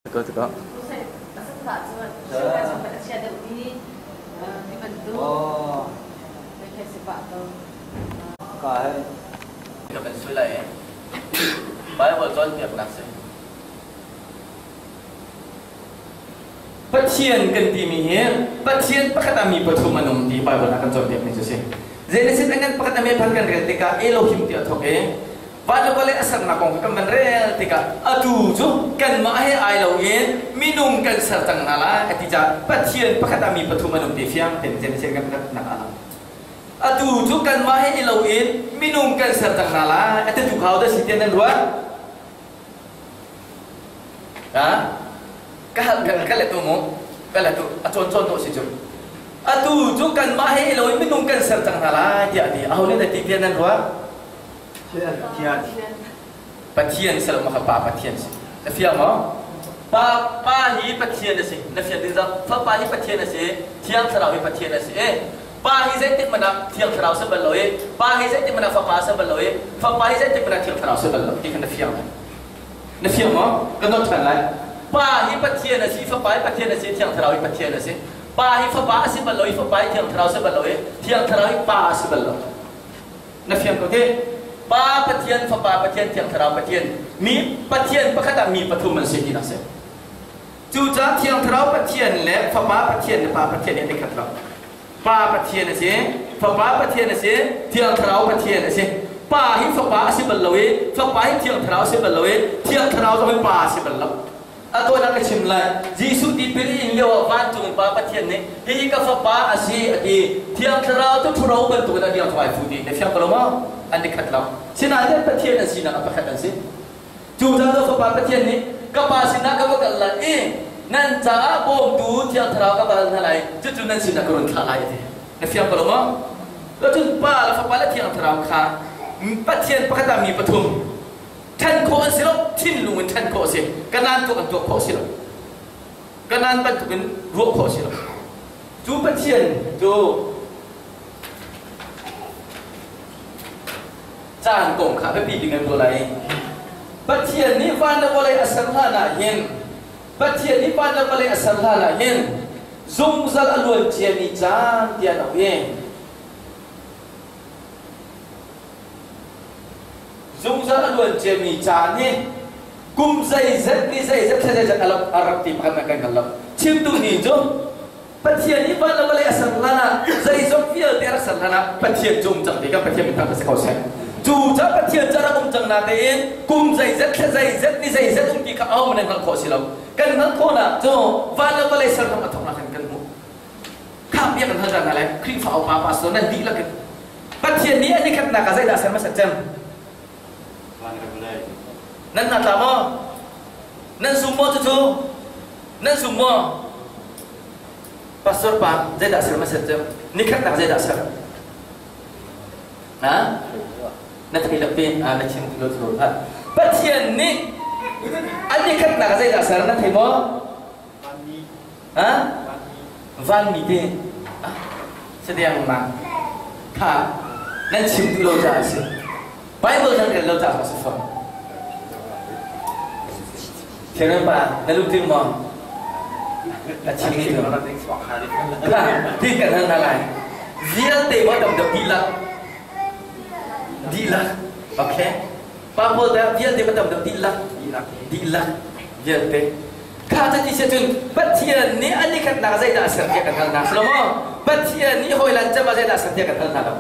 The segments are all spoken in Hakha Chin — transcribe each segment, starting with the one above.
Ko tikah. Ka he. Ka kan sui lai Bible cawnpiaknak si. Pathian kan timi hi Pathian pakhat ah mi pathum an um ti Bible ah kan cawnpiakmi cu si. Genesis an pakhat a me phan kan rel tikah Elohim ti a thawk i Van le vawlei a sernak kong kha kan van rel tikah atu cu kanmah he ai loin minung kan ser cang hna lai a ti caah Pathian pakhat ah mi pathum an um ti fiang tein Genesis kan nak ah lang. Atu cu kanmah he i loin minung kan ser cang hna lai a titu kha dah si tiah nan ruah? Ha? Ka hal ka let tu mu ka let tu a cawn cawn to si cu. Atu cu kanmah he i loin minung kan ser cang hna lai tiah a ti. Aho nih dah ti tiah nan ruah? Pathian si lo ma Pa Pathian si. Na fiang maw? Pa Pa hi Pathian a si. Na fian ding zong Fapa hi Pathian a si. Thiang Thlarau hi Pathian a si. Pa hi zeitik hmanh ah Thiang Thlarau si bal lo i Pa hi zeitik hmanh ah Fapa si bal lo i Fapa hi zeitik hmanh ah Thiang Thlarau si bal lo ti kha na fiang lai. Na fiang maw? Ka dot ṭhan lai. Pa hi Pathian a si, Fapa hi Pathian a si, Thiang Thlarau hi Pathian a si. Pa hi Fapa a si bal lo i Fapa hi Thiang Thlarau si bal lo i Thiang Thlarau hi Pa a si bal lo. Na fiang ko tih? Pa Pathian, Fapa Pathian, Thiang Thlarau Pathian, mi Pathian pakhat ah mi pathum an si tinak si. Cucaah Thiang Thlarau Pathian le Fapa Pathian le Pa Pathian hi an i khat lo. Pa Pathian a si, Fapa Pathian a si, Thiang Thlarau Pathian a si. Pa hi Fapa a si bal lo i, Fapa hi Thiang Thlarau a si bal lo i, Thiang Thlarau zong hi Pa a si bal lo. A tuan ka chim lai. Jesuh tipil in lio ah vancung Pa Pathian nih hihi ka fapa a si a ti. Thiang Thlarau cu ṭhuro bantukin a liang fai fu ti. Na fiang ko lo maw? An i khat lo. Sinain Pathian an sinak a pakhat an si. Cu caah Fapa Pathian nih ka Pa sinah ka va kal lai i nan caah bawmtu Thiang Thlarau ka va hal hna lai. Cucu nan sinah ka run thlah lai a ti. Na fiang ko lo maw? Cun Pa le Fapa le Thiang Thlarau kha Pathian pakhat ah mi pathum ṭhen khawh an si lo thinlung in ṭhen khawh a si kanaan tuak in tuak khawh a si lo kanaan bantukin ruah khawh a si lo cu Pathian cu caan kong kha biapi bik an ruah lai Pathian nih van le vawlei a ser hlan ah hin Pathian nih van le vawlei a ser hlan ah hin zungzal a luan ciami caan tiah an auh i Zungzal a luan ciami caan hi kum zeizat ni zeizat thla zeizat a rak ti pakhat kan hngal lo. Chim duhmi cu Pathian nih van le vawlei a ser hlan ah zeizong vialte a rak ser hlan ah Pathian cu um cang ti kan Pathian min thang si ko seh. Cu ca Pathian cu a rak um cang natein kum zeizat thla zeizat ni zeizat um ti kha aho nan hngalh khawh si lo. Kan hngalh khawhnak cu van le vawlei ser hram a thawknak in kan hmuh. Kha bia kan hal hna lai Khrihfa upa pastor nan dihlak in Pathian nih a nikhatnak ah zeidah ser hmasat cem? Nan hna tla maw? Nan zum maw cucu? Nan zum maw? Pastor pa zeidah ser hmasat cem? Nikhatnak zeidah ser? Ha? Na thei lo te na chim ti lo cu ha. Pathian nih a nikhatnak ah zeidah ser na thei maw? Ha? Vanmi te sadiang ma kha nan chim duh lo caah a si. Bible nan rel lo caah a si fawn. Thian pa na lungtling maw? Na chim mi cu. Kha ti kan hal hna lai. Vialte maw tam deuh dihlak? Dihlak. Okay. Pa pawl dah vialte ma tam deuh dihlak? Dihlak. Vialte. Kha cuti si cun Pathian nih a nikhatnak zeidah a ser tiah kan hal hna si lo maw? Pathian nih hawilan cem ah zeidah a ser tiah kan hal hna lo.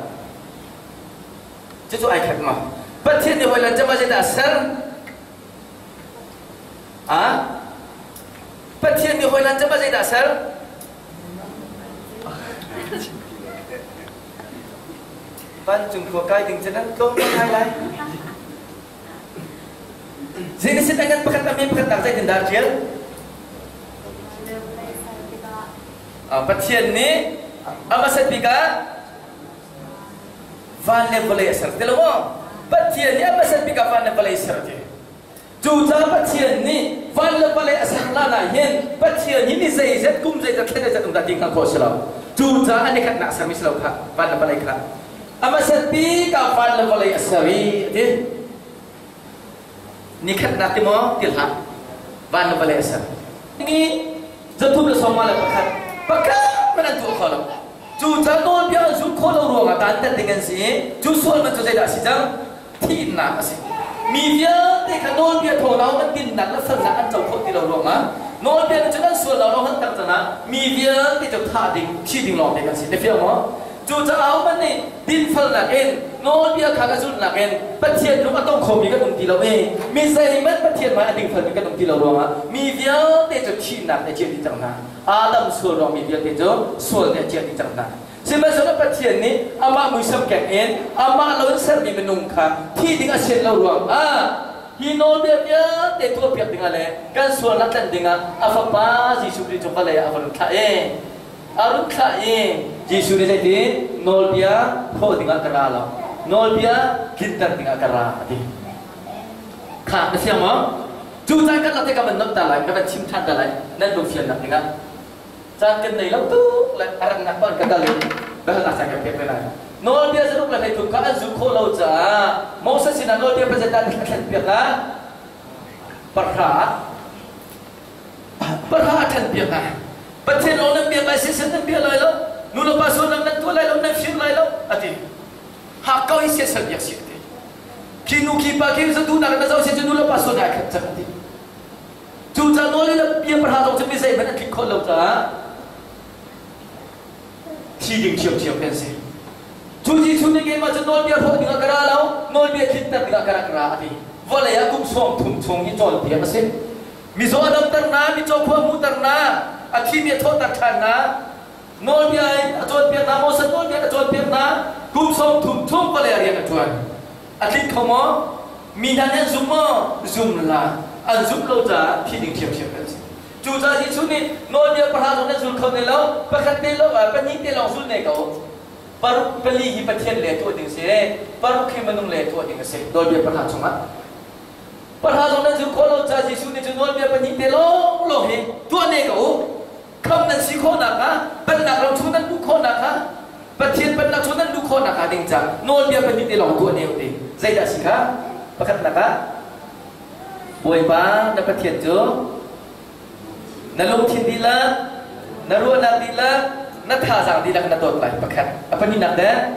Cucu ai khat ma? Pathian nih hawilan cem ah zeidah a ser? Ah? Pathian nih hawilan cem ah zeidah a ser? Vancung khua kai ding cu nan tlawm ngai lai. Genesis a ngan pakhat a mi pakhat nak zeitindah a ṭial? Pathian nih a hmasat bik ah van le vawlei a ser ti lo maw? Pathian nih a hmasat bik ah van le vawlei a ser ti. Cucaah Pathian nih van le vawlei a ser hlan ah hin Pathian hi ni zeizat kum zeizat thla zeizat um dah ti hngalh khawh a si lo. Cucaah a nikhatnak sermi si lo kha van le vawlei kha. A hmasat bik ah van le vawlei a ser i a ti. Nikhatnak ti maw ti hlah. Van le vawlei a ser. Ni 351 pakhat hmanh an tuah kho lo. Cu ca nawlbia an zulh khawh lo ruangah dantat ding an si i cu sual man cu zeidah a si cang? Thihnak a si. Mi vialte kha nawlbia thawngah an dinnak le felnak an co khawh ti lo ruangah nawlbia nih cun an sual lo lawng an tang canah mi vialte cu thah ding, thi ding lawngte kan si. Na fiang maw? Cucaah ahohmanh nih dinfelnak in nawlbia kha ka zulhnak in Pathian lung a tong khomi kan um ti lo i mi zeihmanh Pathian hmai a dingfelmi kan um ti lo ruangah mi vialte cu thihnak nih a ciah dih cang hna. Adam sual ruang mi vialte cu sual nih a ciah dih cang hna. Sihmanhsehlaw Pathian nih amah muisam keng in amah lo in sermi minung kha thi ding a sian lo ruangah hi nawlbia vialte tuahpiak dingah le kan sualnak tlanh dingah a Fapa Jesuh Khrih cu vawlei ah a va run thlah i a run thlah i Jesuh nih zeitin nawlbia hrawh dingah ka ra lo, nawlbia tlinter dingah ka ra a ti. Kha na fiang maw? Cu caan kan lak te ka van nomh ta lai, ka van chim ṭhan ta lai, nan lung fiannak dingah. Caan kan nei lo tuk le a rannak pa ka kal i biahalnak caan kan pek ve lai. Nawlbia 113 kha an zulh khawh lo caah Moses sinah nawlbia pazet ah a thlenpiak ah pahra Pahra a ṭhanpiak hna. Pathian lawng nan biak lai, siasal nan bia lai lo, nu le pa sualnak nan tuah lai lo, nan fir lai lo, a ti. Hakkau hi siasal biak si a ti. Khi nu khi pa khi duhnak na zoh si cu nu le pa sualnak ai khat cang a ti. Cucaah nawl le bia pahra zong cu mi zeihmanh an tling khawh lo caah thi ding ṭhiamṭhiam kan si. Cu Jesuh nih keimah cu nawlbia hrawh dingah ka ra lo, nawlbia tlinter dingah ka rak ra a ti. Vawlei ah kum 30 chung hi cawnpiak a si. Mizaw a damter hna, micaw khua hmuhter hna, a thimi a thawhter ṭhan hna. Nawlbia in a cawnpiak hna, Moses nawlbia in a cawnpiak hna. Kum 30 chung vawlei ah rian a ṭuan. A tling kho maw? Mi hna nih an zum maw? Zum hlah. An zumh lo caah thi ding ṭhiamṭhiam kan si. Cucaah Jesuh nih nawlbia pahra zong nan zul kho ne lo, pakhat te lo, pahnih te lawng zul ne ko. Paruk pali hi Pathian le tuah ding si, paruk hi minung le tuah ding a si. Nawlbia pahra chungah. Pahra zong nan zul khawh lo caah Jesuh nih cu nawlbia pahnih te lawnglawng hi tuah ne ko u. Khamh nan si khawhnak hnga, pennak ram chung nan luh khawhnak hnga, Pathian pennak chung nan luh khawhnak hnga ding caah nawlbia pahnih te lawng tuah ne u ti. Zeidah si kha? Pakhatnak ah, Bawipa na Pathian cu na lungthin dihlak, na ruahnak dihlak, na thazaang dihlak na dawt lai. Pakhat. A pahnihnak deh,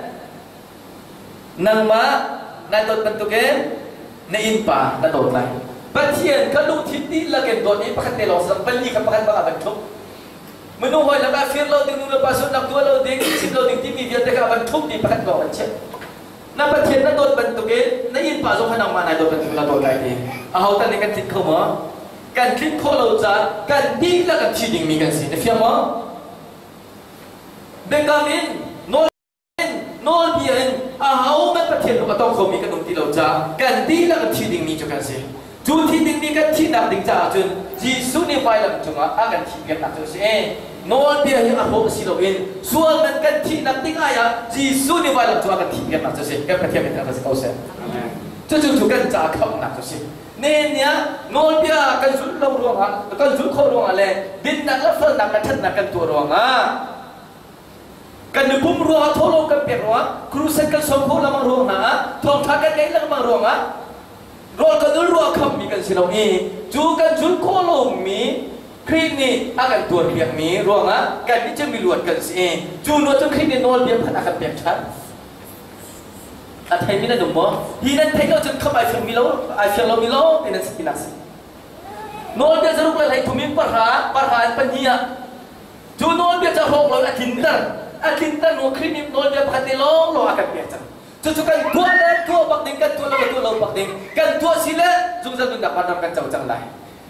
nangmah nai dawt bantukin na innpa na dawt lai. Pathian kha lungthin dihlak in dawt i pakhat te lawng si pali kha pakhat bang ah van ṭhumh. Minung hawi lakah fir lo ding, nu le pa sualnak tuah lo ding, chim lo ding timi vialte kha van ṭhumh i pakhat lawng an chimh. Na Pathian na dawt bantukin na innpa zong kha nangmah nai dawt bantukin na dawt lai ti. Aho tal nih kan tlinh kho maw? Kan tlinh khawh lo caah kan dihlak a thi dingmi kan si. Na fiang maw? Biakam in nawl in nawlbia in ahohmanh Pathian lung a tong khomi kan um ti lo caah kan dihlak a thi dingmi cu kan si. Cu thi dingmi kan thihnak ding caah cun Jesuh nih vailam cungah a kan thihpiaknak cu a si. Nawlbia hi a hrawh si loin sual man kan thihnak ding ai ah Jesuh nih vailam cungah kan thihpiaknak cu a si. Kan Pathian min thangṭhat si ko seh. Cucu cu kan caah khamhnak cu a si. Nehemiah nawlbia kan zulh lo ruangah kan zulh khawh ruangah le dinnak le felnak le ṭhatnak kan tuah ruangah kan nupum ruangah thawhlawm kan pek ruangah crusade kan sawm khawh lengmang ruang hna ah thawngṭha kan ngeih lengmang ruangah rawl kan ul ruah khammi kan si lo i cu kan zulh khawh lomi Khrih nih a kan tuarpiakmi ruangah kan nih cu miluat kan si i cu luat cu Khrih nih nawlbia pakhat a kan pek ṭhan. A theimi nan um maw? Hi nan theih lo cun khamh ai fiangmi lo ai fiang lomi lawng te nan si tinak si. Nawlbia 113 in pahra pahra in pahnih ah cu nawlbia cu a hrawk lo in a tlinter a tlinter hnu Khrih nih nawlbia pakhat te lawnglawng a kan pek cang. Cucu kan tuah le tuah bak ding, kan tuah lo le tuah lo bak ding, kan tuah si le zungzal nunnak vanram kan co cang lai.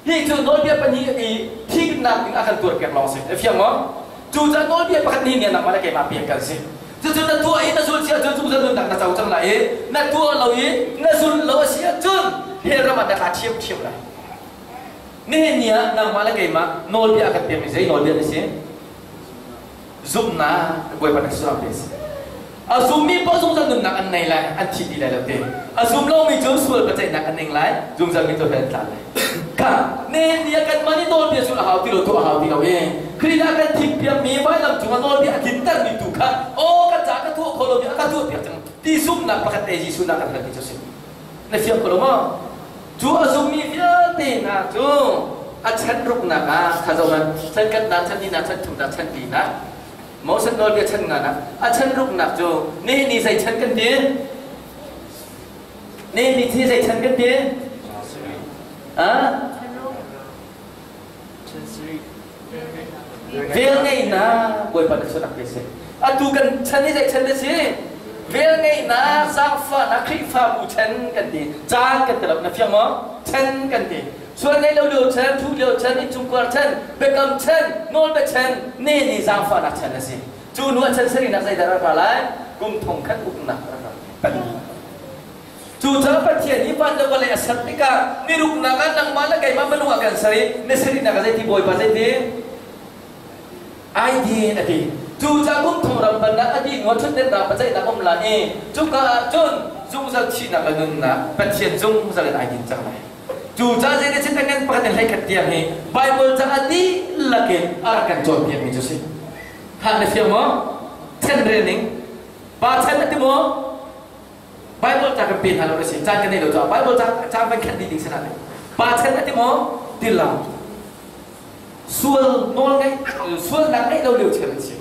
Hi cu nawlbia pahnih i thihnak ding a kan tuarpiak lawng si. Na fiang maw? Cucaah nawlbia pakhat ni nih nangmah le keimah pek kan si. Cucu na tuah i na zul si ahcun zungzal nunnak na co cang lai i na tuah lo i na zul lo a si ahcun hell ram ah na tla ṭhiamṭhiam lai. Nihin ni ah nangmah le keimah nawlbia a kan pekmi zei nawlbia na si? Zumhnak Bawipa na suram te si. A zummi paoh zungzal nunnak an nei lai, an thi ti lai lo te. A zum lomi cu sual biaceihnak an ing lai, zungzal mi tu he an tla lai. Kha nihin ni ah kanmah nih nawlbia zulh a hau ti lo, tuah a hau ti lo i Khrih ah kan thimpiakmi vailam cungah nawlbia a tlintermi tu kha aw ka ca ka tuah khawh lomi a ka tuahpiak cang ti zumhnak pakhat te Jesuh nak kan halmi cu a si. Na fiang ko lo maw? Cu a zummi vialte hna cu A chan ruknak ah kha zoh hmanh, chan khatnak, chan hnihnak, chan thumnak, chan linak. Moses nawlbia chan nganak. A chan ruknak cu nihin ni zei chan kan ti? Nihin ni thi zei chan kan ti? Ah? Velngeihnak Bawipa na sunak pe seh. Atu kan chan hi zei chan na si? Velngeihnak, zaangfahnak, Khrihfabu chan kan ti. Caan kan ti lo, na fiang maw? Chan kan ti. Sual ngei lo lio chan, thu lio chan, innchungkhar chan, biakam chan, nawlbia chan, ne ni zaangfahnak chan a si. Cu hnu ah chan sarihnak zeidah rak ra lai? Kum thong khat uknak rak ra. Cucaah Pathian nih van le vawlei a ser tikah ni ruknak ah nangmah le keimah minung a kan ser i ni sarihnak ah zeiti Bawipa zeiti ai din a ti. Cucaah kum thong ram bannak a dih hnuah ṭhutdennak biaceihnak um lai i cuka ah cun zungzal thihnak le nunnak Pathian zungzal in ai din cang lai. Cucaah zeitin a ngan pakhat in 11 tiang hi Baibal ca a dihlak in a rak kan cawnpiakmi cu a si. Hah na fiang maw? Chan rel ning. Pa chan a ti maw? Bible ca kan pe hna lo na si caan kan nei lo caah Bible ca caan van khat dih ding sana pa chan a ti maw ti lo sual nawl ngeih sualnak ngeih lo lio chan an si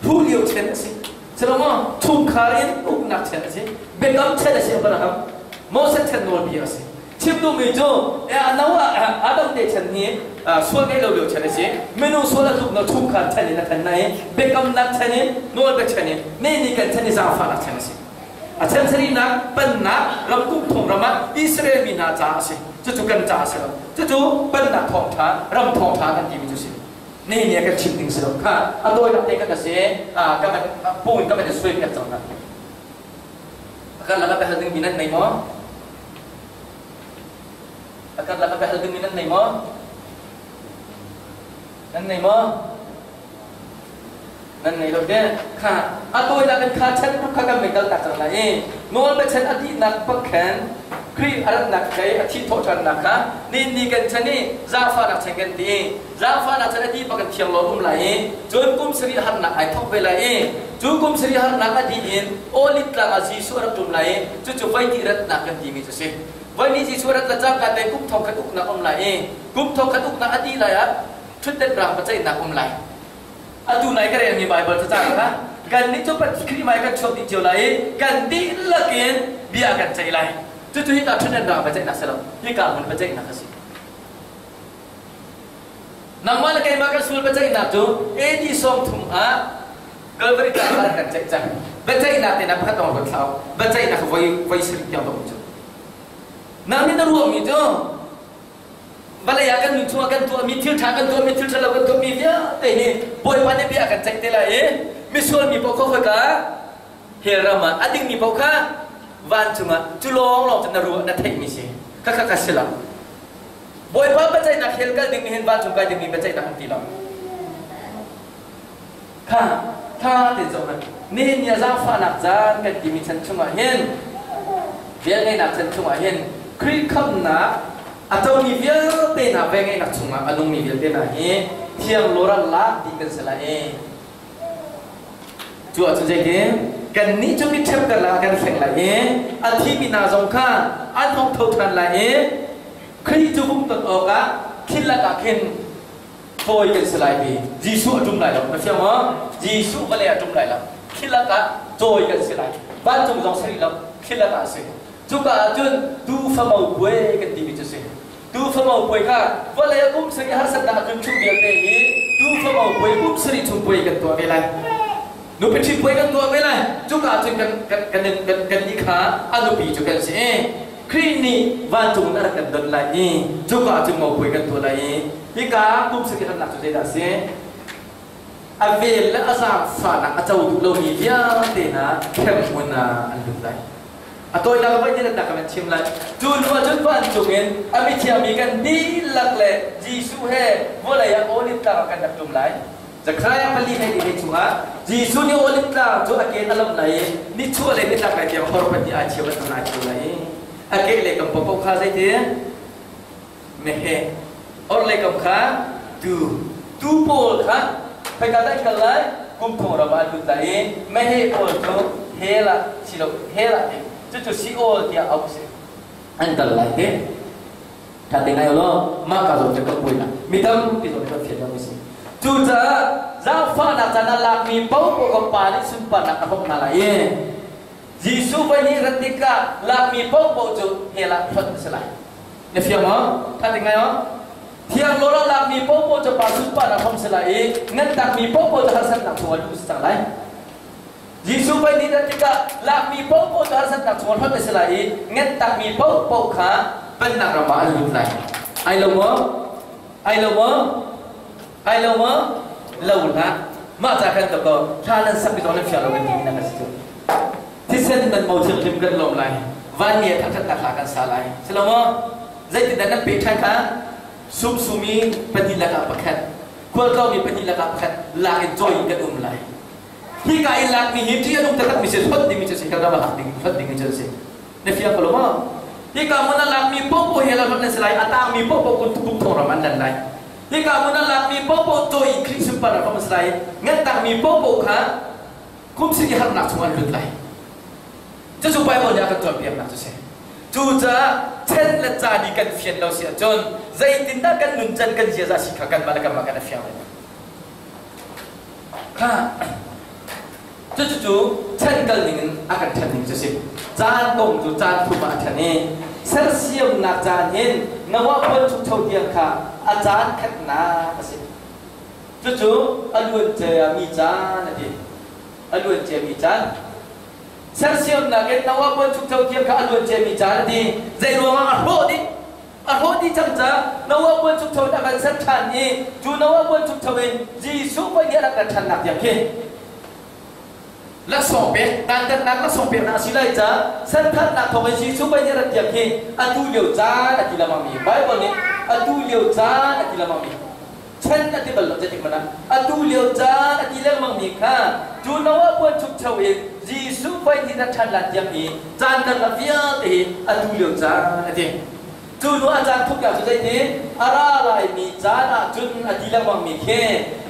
phu lio chan a si silo maw chungkhar in uknak chan a si biakam chan a si Abraham Moses chan nawlbia a si chim duhmi cu Noah Adam te chan hi sual ngeih lo lio chan a si minung sual a tluk no chungkhar chan in a than na i biakamnak chan in nawlbia chan in ne ni kan chan i zaangfahnak chan a si A chansarinak pennak ramkulh thong ram ah Israel mi hna caah a si. Cucu kan caah a si lo. Cucu pennak thawngṭha, ram thawngṭha kan timi cu si. Ni ni a kan chimh ding si lo. Kha a tawinak te kan a si. Ka van pung in ka van i suai piak cang hna. A karlak ah biahal dingmi nan nei maw? A karlak ah biahal dingmi nan nei maw? Nan nei maw? Nan ngei lo te. Kha a tawinak in kha chan kha kan mei kal tak cang lai i nawlbia chan a dihnak bak khan Khrih a ratnak thei a thih thawh ṭhannak kha ni ni kan chan i zaangfahnak chan kan ti. Zaangfahnak chan a dih bak in thiang lo um lai i cun kum sarih harnak ai thawk ve lai i cu kum sarih harnak a dih in Olive tlang ah Jesuh a rak ṭum lai i cucu voi dih ratnak kan timi cu a si. Voi ni Jesuh a rat le cangka te kum thong khat uknak um lai i kum thong khat uknak a dih lai ah ṭhutden rang biaceihnak um lai. Atu nai ka relmi Baibal cacang kha kannih cu Khrih hmai kan chuak dih cio lai i kan dihlak in bia kan ceih lai. Cucu hika ṭhutden rang biaceihnak si lo, hika hmun biaceihnak a si. Nangmah le keimah kan sual biaceihnak cu AD 30 ah Calvary tlang ah kan ceih cang. Biaceihnak te na pakhat dong ruat thlau. Biaceihnak voi voi sarih tiang dong cu. Nang nih na ruahmi cu Vawlei ah kan nun chungah kan tuahmi thil ṭha kan tuahmi thil ṭhalo kan tuahmi vialte hi Bawipa nih bia a kan ceih te lai i misual mi paoh kha khoika hell ram ah a dingmi paoh kha vancung ah cu lawnglawng cu na ruah na theihmi si khakha kha si lo. Bawipa biaceihnak hell kal dingmi hin vancung kai dingmi biaceihnak an ti lo. Kha tha tein zoh hmanh. Nihin ni ah zaangfahnak caan kan timi chan chungah hin velngeihnak chan chungah hin Khrih khamhnak a comi vialte hna velngeihnak chungah a nungmi vialte hna hi thiang lawral lak dih kan si lai i cu ahcun zeitin kannih cu mitṭhep karlak ah kan thleng lai i a thimi hna zong kha an hong tho ṭhan lai i Khrih cu vung ton awkah thil lakah khin Fawi kan si lai ti. Jesuh a ṭum lai lo. Na fiang maw? Jesuh vawlei a ṭum lai lo. Khi lakah cawi kan si lai. Vancung zong si rih lo. Khi lakah a si. Cuka ah cun tuufamo puai kan timi cu si. Tuufamo puai kha vawlei a kum sarih harsatnak a tlun chung vialte hi tuufamo puai kum sarih chung puai kan tuah ve lai. Nupi ṭhi puai kan tuah ve lai. Cuka ah cun kan kan kan kan kannih kha a nupi cu kan si i Khrih nih vancung in a rak kan don lai i cuka ah cun mopuai kan tuah lai i hika kum sarih harnak cu zeidah a si? A vel le a zaangfahnak a co duh lomi vialte hna hremhmun ah an lut lai. A tawinak voi nih nak kan chim lai. Cu hnu ah cun vancung in a mithiang mi kan dihlak le Jesuh he vawlei ah olive tlang ah kan rak ṭum lai. Zekhariah pali hei hei chungah Jesuh nih olive tlang cu a ke a lamh lai i nichuah le nitlak lai tiang hor pahnih ai cheu an ai cheu lai i a ke le kam paohpaoh kha zeiti meheh orhlei kam kha tuu tuu pawl kha khoika dah kal lai kum thong ram ah an lut lai i meheh pawl cu hell ah silo hell ah cucu Sheol tiah auh a si an kal lai te. Ṭha te ngai law mah ka zawn kan buainak mi tampi zawn kan fian lo si. Cucaah zaangfahnak caan ah lakmi paohpaoh kan Pa nih sunparnak a hrawmh hna lai i Jesuh voi nih rat tikah lakmi paohpaoh cu hell ah hlonh a si lai. Na fiang maw? Ṭha te ngai maw? Thiang law ah lakmi paohpaoh cu Pa sunparnak hrawmh si lai i nan takmi paohpaoh cu harsatnak chungah luh si cang lai. Jesuh voi nih rat tikah lakmi paohpaoh cu harsatnak chungah hlonh a si lai i ngentakmi paohpaoh kha pennak ram ah an lut lai. Ai lo maw? Ai lo maw? Ai lo maw? Lo hlah. Mah ca khan ka thla nan sak mi zong nan fiang lo kan ti mi na kan si cu. Thisen nan mo thianghlim kan lawm lai. Vanmi a thangṭhatnak hla kan sa lai. Si lo maw? Zeitindah nan pek ṭhan kha? Sumsumi pahnih lakah pakhat, khualtlawngmi pahnih lakah pakhat lak in cawi in kan um lai. Hika i lakmi hi ṭih a nung taktakmi si, hlonh dingmi cu si, hell ram a hak ding, hlonh dingmi cu an si. Na fiang ko lo maw? Hika hmun a lakmi paohpaoh hell ah hlonh an si lai, a tangmi paohpaoh kun kum thong ram an lan lai. Hika hmun a lakmi paohpaoh cawi in Khrih sunparnak ram an si lai, ngan tangmi paohpaoh kha kum sin i harnak chung an lut lai. Cucu Bible nih a kan cawnpiaknak cu si. Cucaah chan le caan i kan fian lo si ahcun zeitindah kan nuncan kan ziaza si kha kanmah le kanmah kan i fiang lai lo. Kha cucu chan kal ning in a kan ṭhen ning cu si. Caan kong cu caan thum ah a ṭhen i sersiamnak caan hin Noah puan chukcho tiang kha a caan khatnak a si. Cucu a luan ciami caan a ti. A luan ciami caan. Sersiamnak in Noah puan chukcho tiang kha a luan ciami caan a ti. Zei ruangah a hrawh dih? A hrawh dih cang caah Noah puan chukcho in a kan ser ṭhan i cu Noah puan chukcho in Jesuh voi nih a rak rat ṭhannak tiang khi laksawng pek dantatnak laksawng peknak a si lai caah serthatnak thawng in Jesuh voi nih a rat tiang khi atu lio caan a ti lengmangmi Bible nih atu lio caan a ti lengmangmi chan a ti bal lo zeitik hmanh ah atu lio caan a ti lengmangmi kha cu Noah puan chukcho in Jesuh voi hnih rat ṭhan lan tiang hi caan karlak vialte hi atu lio caan a ti. Cu hnu a caan thuknak cu zeiti a ra laimi caan ah cun a ti lengmangmi khi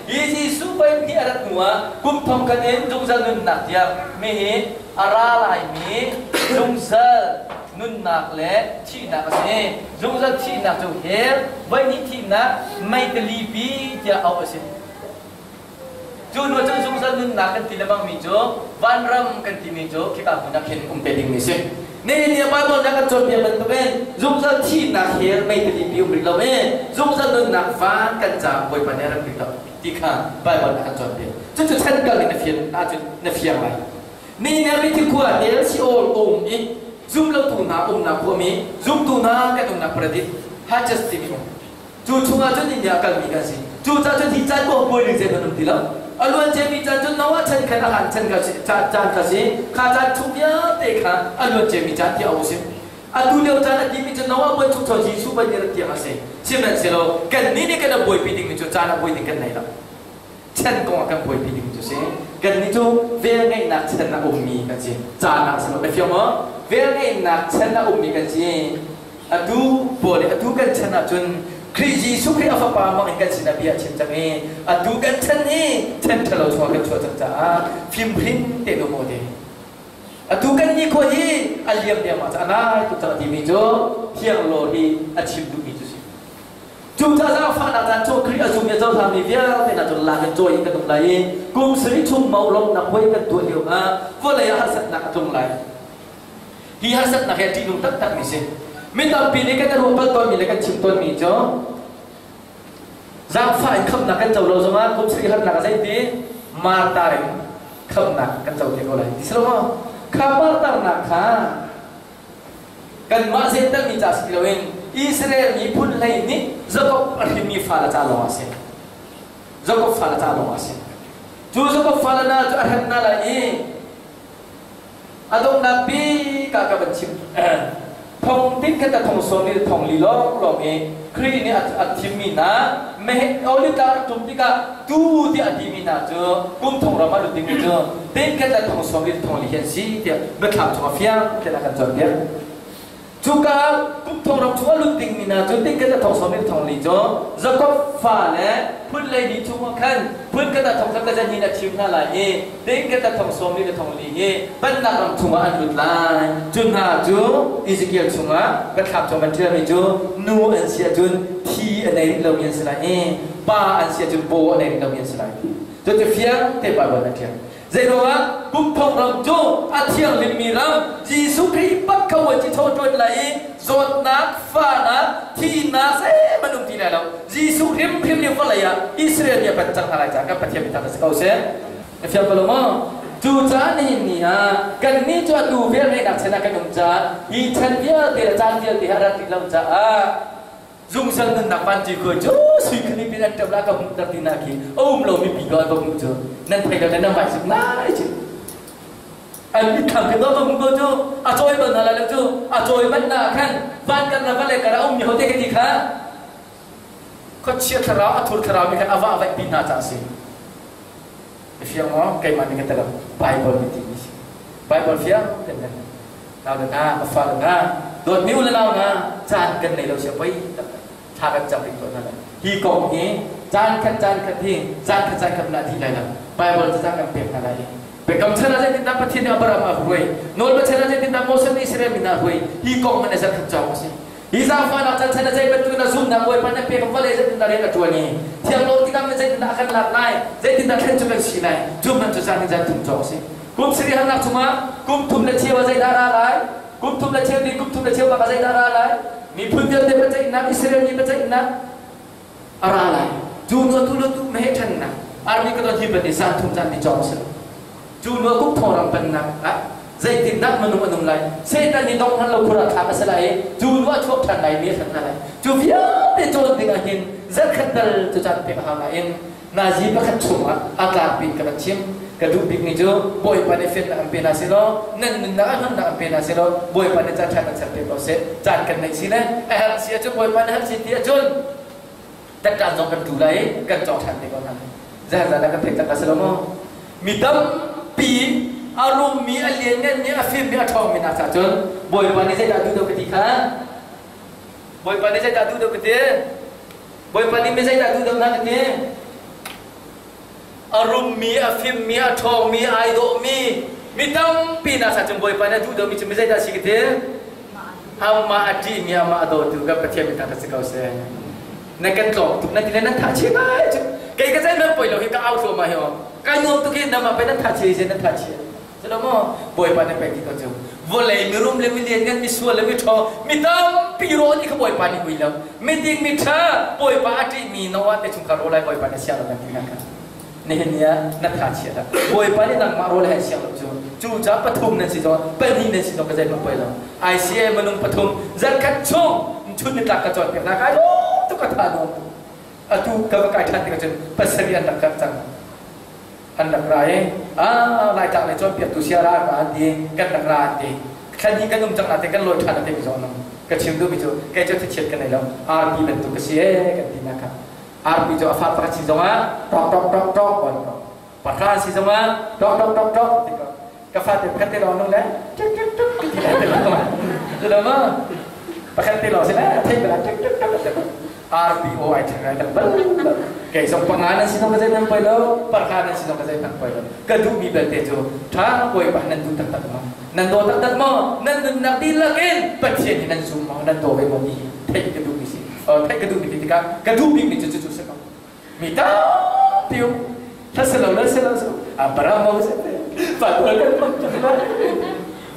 hi Jesuh voi hnih a rat hnu ah kum thong khat in zungzal nunnak tiang mi hi a ra laimi zungzal nunnak le thihnak a si. Zungzal thihnak cu hell, voihnih thihnak, meitalipi tiah auh a si. Cu hnu cun zungzal nunnak kan ti lengmangmi cu vanram kan timi cu khika hmun ah khin um te dingmi si. Nihin ni ah Bible nih a kan cawnpiak bantukin zungzal thihnak hell meitalipi um rih lo i zungzal nunnak van kan caah Bawipa nih a rak rih lo ti kha Bible nih a kan cawnpiak. Cucu chan kal in na fian ahcun na fiang lai. Nihin ah mithi khua hell Sheol um i zumlotu hna umnak khuami zumtu hna kan umnak paradis Hajj timi um. Cu chungah cun inn a kalmi kan si. Cu caan cun hi caan ko buai ning zeihmanh um ti lo. A luan ciami caan cun Noah chan khan a hlan chan kha si caan kha si. Kha caan chung vialte kha a luan ciami caan tiah a si. Atu lio caan a timi cu Noah buai chung chaw Jesuh ban nih tiang a si. Sihmanhsehlaw kannih nih kan buaipi dingmi cu caan a buai ding kan nei lo. Chan kong ah kan buaipi ding cu si. Kannih cu velngeihnak chan a ummi kan si. Caan ah si lo. Na fiang maw? Velngeihnak chan a ummi kan si. Atu pawl i atu kan chan ahcun Khrih Jesuh Khrih a fapa hmang in kan sinah bia a chim cang i atu kan chan hi chan ṭhalo chungah kan chuah cang caah fimhrin tein um u ti. Atu kan nikhua hi a liam dengmang cang, a nai tuk cang a timi cu thiang law hi a chim duhmi cu si. Cucaah zaangfahnak caan chung Khrih a zum i a cohlangmi vialte hna cu lak in cawi in kan um lai i kum sarih chung mauhlawmnak puai kan tuah lio ah vawlei ah harsatnak a tlung lai. Hi harsatnak hi a ṭihnung taktakmi si. Mi tampi nih kan i ruah bal tawnmi le kan chim tawnmi cu zaangfah in khamhnak kan co lo zongah kum sarih harnak ah zeiti martar in khamhnak kan co te ko lai. Ti si lo maw? Kha martarnak kha Kanmah Jentail mi ca si ti loin Israel miphun hlei nih Jakob a hrinmi fale ca lawng a si. Jakob fale ca lawng a si. Cu Jakob fale hna cu a hrem hna lai i a donghnak bik ah ka van chim. Thong tin khat a thong sawm i thong li lawnglawng i Khrih nih a thimmi hna meheh olive tlang a tum tikah tuu tiah a timi hna cu kum thong ram ah lut dingmi cu tin khat le thong sawm li thong li hi an si tiah biathlam chung a fiang tiah a kan cawnpiak. Cuka kum thong ram chung a lut dingmi hna cu tingkhat a thong sawm in thong li cu Jakob fa le phun 12 chungah khan phun khat a thong khat le zan in a thim hna lai i tingkhat a thong sawm li le thong li hi pennak ram chungah an lut lai. Cu hna cu Ezekiel chungah biathlam chung kan ṭialmi cu nu an si ahcun thi a nei rih lomi an si lai i pa an si ahcun paw a nei rih lomi an si lai. Cucu fiang te Baibal a ṭial. Zeiruangah kum thong ram cu a thianghlimmi ram Jesuh Khrih bak kha vuanci chaw ṭuan lai i zawtnak, fahnak, thihnak zeihmanh um ti lai lo. Jesuh hrimhrim nih vawlei ah Israel mi a pan cang hna lai caah kan Pathian mi si ko seh. Na fiang ko lo maw? Cucaah nihin ni ah kannih cu atu velngeihnak chan ah kan um caah hi chan vialte le caan vialte hi a rat rih lo caah zungzal nunnak vanci khuai cu sui khani pin an ṭap la ka hmuhter ti na khi a um lo mi pi ko an va hmuh cu nan thei lo nan vai sik nai ci an mitthlam ke va hmuh ko cu a cawi bal hna lai lo cu a cawi man na khan van kan na va le kara um mi hote ka ti kha khuachia thlarau a thur thlarau mi khan a va vaih pi hna ca si fiang maw keimah nih ka tel Bible nih ti mi si Bible fiang ten nau le hna ka fale hna dawtmi u le nau hna caan kan nei lo sia poi tak thla kan cam rih ko hna lai hi kong hi caan khat caan khat hi caan khat caan khat na thi lai lo Bible cu caan kan pek hna lai Biakam chan ah zeitindah Pathian nih Abraham a hruai nawlbia chan ah zeitindah Moses nih Israel mi hna a hruai hi kong man zarh khat cawng a si hi zaangfahnak chan chan ah zei bantuk in a zumnak Bawipa nih pek vawlei zeitindah rian a ṭuan i thiang lo tikah zeitindah a kan lak lai zeitindah thlen cu kan si lai cu man cu zan in zan thum cawng a si Kum sarih harnak chungah kum thum le cheu ah zeidah ra lai? Kum thum le cheu ni kum thum le cheu bak ah zeidah ra lai? Miphun vialte biaceihnak, Israel mi biaceihnak a ra lai. Cu nu tu le tu meh ṭhannak army ka don hi ban i zan thum zan ni cawng si. Cu nu kum thong ram pannak ah zeitindah minung an um lai? Satan nih dong hman lo khur ah thlak a si lai i cu nu a chuak ṭhan lai mi a ṭhan hna lai. Cu vialte cawn ding ah hin zarkhat tal cu caan pek a hau nain Nazi pakhat chungah a tlakpi in ka van chim. Ka duh bikmi cu Bawipa nih felnak an pe hna selaw, nan nunnak ah hnamnak an pe hna selaw, Bawipa nih caan ṭha kan ser te ko seh. Caan kan neih si le a herh si ahcun Bawipa nih herh si ti ahcun tatṭan zong kan tu lai i kan cawk ṭhan te ko hna lai. Zeizah dah kan theih tak si lo maw? Mi tampi a rummi, a liannganmi, a fimmi, a ṭhawngmi hna caah cun Bawipa nih zeidah duh deuh ka ti kha? Bawipa nih zeidah duh deuh ka ti? Bawipa nih mi zeidah duh deuh hna ka ti? A rummi, a fimmi, a ṭhawngmi, ai dawhmi, mi tampi hna sa cung Bawipa nih a duh deuhmi cu mi zeidah a si ka ti? Amah a ṭihmi, amah a dawtu kan Pathian mi thangṭhat si ko seh. Na kan tlawm tuk, na ti le nan tha chia ngai cu. Kei ka zei nan poi lo hi ka au thluahmah hi aw. Kai nuam tuk hi nama pe nan tha chia hi nan tha chia. Culo maw Bawipa nih pek ti ko cu vawlei mirum le milianngan misual le miṭhaw mi tampi rawl nih kha Bawipa nih ui lo miding miṭha Bawipa a ṭihmi Noah te chungkhar rawl ai Bawipa nih siang lo kan ti hna kha nihin ni ah na tha chia dah Bawipa nih nangmah rawl he siang lo cu cu ca pathum nan si zong pahnih nan si zong ka zeihmanh poi lo ICA minung pathum zarkhat chung chun nitlak ka cawnpiak hna kai lawm tuk ka tha nuam atu ka va kai ṭhan tikah cun pasarih an rak karh cang an rak ra i Laitlang lei cawnpiaktu sia ra ka an ti kan rak ra an ti thlan hi kan um cang natin kan lawi ṭhan a timi zong an um ka chim duhmi cu kei cu thichiat ka nei lo arpi bantuk ka si ee kan ti nak kha arpi cu a fa pakhat si zongah tok tok tok tok on ko pahra si zongah tok tok tok tok ti ko ka fate pakhat te lawng nung le tuk tuk tuk ti le te lawng cu lo ma pakhat te lawng si le thei bala tuk tuk tuk tuk RPO ai thang ai bal kei zong panga nan si zong ka zei nan poi lo parha nan si zong ka zei nan poi lo ka duh mi belte cu tha poi pa nan duh taktak maw nan daw taktak maw nan nunnak dihlak in Pathian hi nan zum maw nan daw ve maw ti theih ka duh mi si theih ka duh mi ti tikah ka duh bik mi cu cu si ko mi tampi um hlaselo laselo Abraham mo se van kan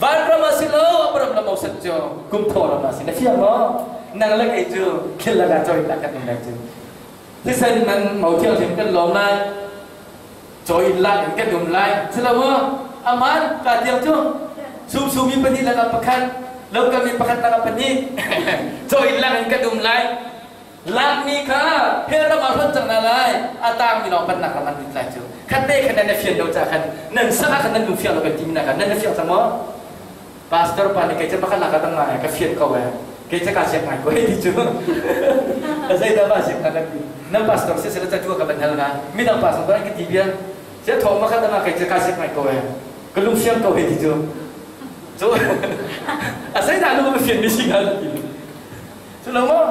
vanram a si lo Abraham la mo sat cu kum tho ram a si na fiang maw nang le kei cu khil la ga choi ta kan um lai cu thisen man mo thiang hlim kan lawm lai choi in lak in kan um lai silo maw aman ka tiang cu sum sumi pahnih lakah pakhat lo kami pakhat lakah pahnih choi in lak in kan um lai Lakmi kha hell ram ah hlonh cang hna lai. A tangmi lawng bannak ram an lut lai cu. Khat te khan nan fian lo ca khan nan sak ah khan nan lung fiang lo kan ti mi khan nan fiang cang maw? Pastor pa nih kei cu pakhat lak ah dang ngai ka fian ko eh. Kei cu ka siak ngai ko hei ti cu. Zeidah ba siak ka ti. Nan pastor si sila ca tu ka ban hal nga. Midang pastor ko ka ti bia. Sia thong ma khat dang kei cu ka siak ngai ko eh. Ka lung fiang ko hei ti cu. Cu. A sei dah lu ka fian mi si hnga ti. Cu lo maw?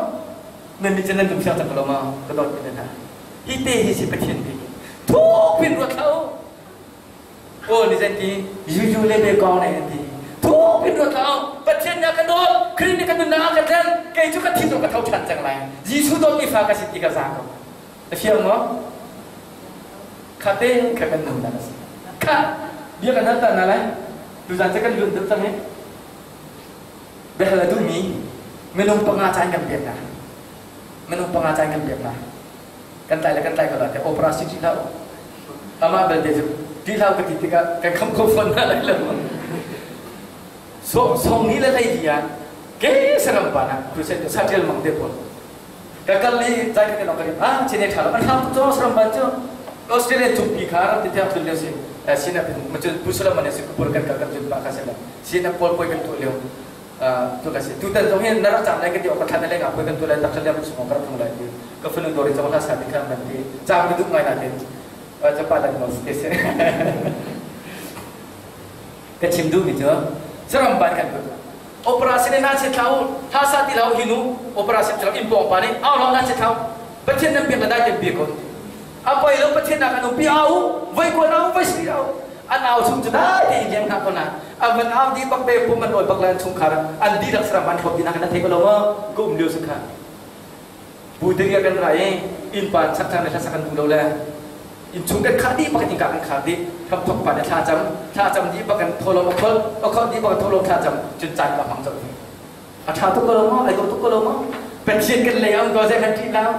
Nan nih cun nan lung siang cang ko lo maw? Ka dawt mi hna. Hi te hi si Pathian bik. Thuk pin ruat hlah u. Paul nih zei ti yuyu le be kong ne an ti. Thuk pin ruat hlah u. Pathian nih a ka dawt, Khrih nih ka nunnak a ka tlen, kei cu ka thi zong ka tho ṭhan cang lai. Jesuh dawtmi fa ka si ti ka za ko. Na fiang maw? Kha te kha kan nunnak a si. Kha bia kan hal ta hna lai. Tuzan cu kan luan deuh cang hi. Biahal a duhmi minung panga caan kan pek hna. Minung panga caan kan pek hna. Kan tlai le kan tlai ko la te opera si ṭih hlah u. Amah belte cu ṭih hlah u ka ti tikah kan kham kho fawn hna lai lo. So song ni le hlei li ah ke saram pa na crusade tu sa ṭial mang te pawl. Ka kal i zai ka ti ah chine ṭha lo an hram tuk saram ban cu Australia cungpi kha ram ti thiang thul lio si sinap in macun Pusalam an si pur kan kal kan cun pa kha se sinap pawl poi kan tuah lio tu ka si tutan zong hi na rak cam lai ka ti ok thlan le nga poi kan tuah lai tak thlan sung ka rak thung lai ti ka fanu dori chong hla sa ti kha man ti cam ka duh ngai na tin cha pa dan mo te se ka chim duh mi cu saram ban kan put operation na che thlau tha sa ti lau hinu operation thlau in pong pa ni au lau na che thlau pathian nan biak la dai te bi ko a poi lo pathian na kan umpi au voi ko au voi si au an au chung cu dai te in leng hna ko na a van au di bak be pum an oi bak lan chung khar an di rak saram an thop di na kan thei ko lo ma ko um liu sakha bu te kan rai in pa chak chang le thla kan du lo le in chung kan khah dih bak in ka kan khar dih ram thok pa ne thla cam thla cam dih bak kan tholom a khol a khol dih bak tholom thla cam cun caan ka hmang cam a tha tuk ko lo maw ai dawh tuk ko lo maw Pathian kan lei am ko zei kan ṭih lau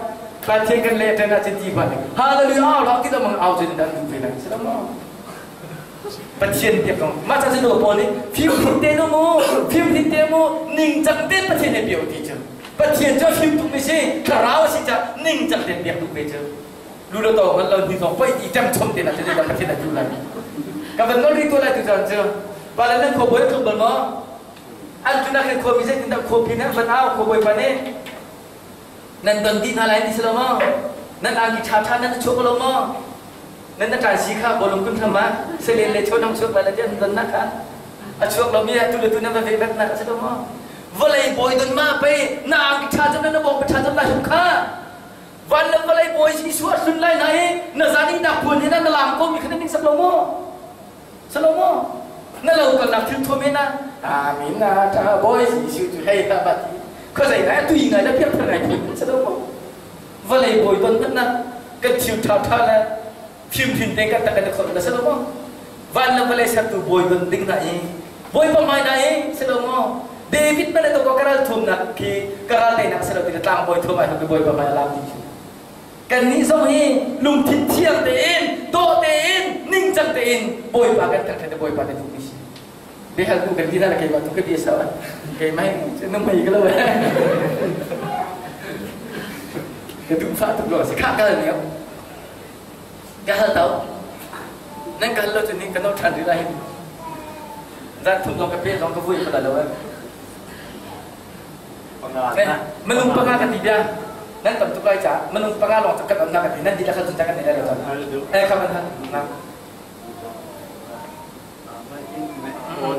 Pathian kan lei ṭan ah cun ti ba hallelujah au lau ti lo mang au cun dan duh ve lai si lo maw Pathian biak ko mah ca cun Paul nih fim thin te nu mu fim thin te mu ningcang te Pathian he bia ti cu Pathian cu fim tuk mi si thlarau a si ca ningcang te biak duh ve cu lu lo to ngan lo ni zong poi ti ṭem chom te na cu da Pathian a duh lai ka van nol ri to lai tu caan cu pa le nan khuabawi tluk bal maw an tunak hin khuami zeitindah khuapi nan van au khuabawi pa nih nan don dih hna lai ti si lo maw nan angki ṭha ṭha nan chuak lo maw nan na ṭan si kha bawlung kun hram ah selen le chaw nang chuak lai le tiah nan don nak kha a chuak lomi ah tu le tu nan va ve vek nak a si lo maw vawlei bawi don ma pei na angki ṭha cun na bawng pa ṭha cun lai hum kha van le vawlei bawi Jesuh a hlun lai na i na zan nak puan he na lam ko mi kha na ning sak lo maw Salomo na lo kalnak thil thuam in ah amin na ta boy Jesuh cu hei ta ba ti khuazei ngai tui ngai na piak thar ngai thi Salomo vawlei bawi don hmanh na kan thil tha tha le phim phin te kan tak kan khol na Salomo van le vawlei sertu bawi don ding na i bawi pa mai na i Salomo David man to ko karal thum nak khi karal dei nak selo ti tlang bawi thum ai bawi pa mai alam ti Kannih zong hi lungthin thiang tein, dawh tein, ningcang tein Bawipa kan thangṭhat i Bawipa na duhmi si. Biahal tu kan ti hna keimah tu ka bia sau keimah na mei ka lo ka duh fah tuk lo si khah kal niau ka hal tau nan ka hal lo cun ning ka no ṭhan rih lai zan thum zong ka pe zong ka vui ka lo Minung panga ka ti bia nan tam tuk lai caah minung panga lawng kan on na ka ti nan dihlak cun kan nei lai lo eh kha man han na Roh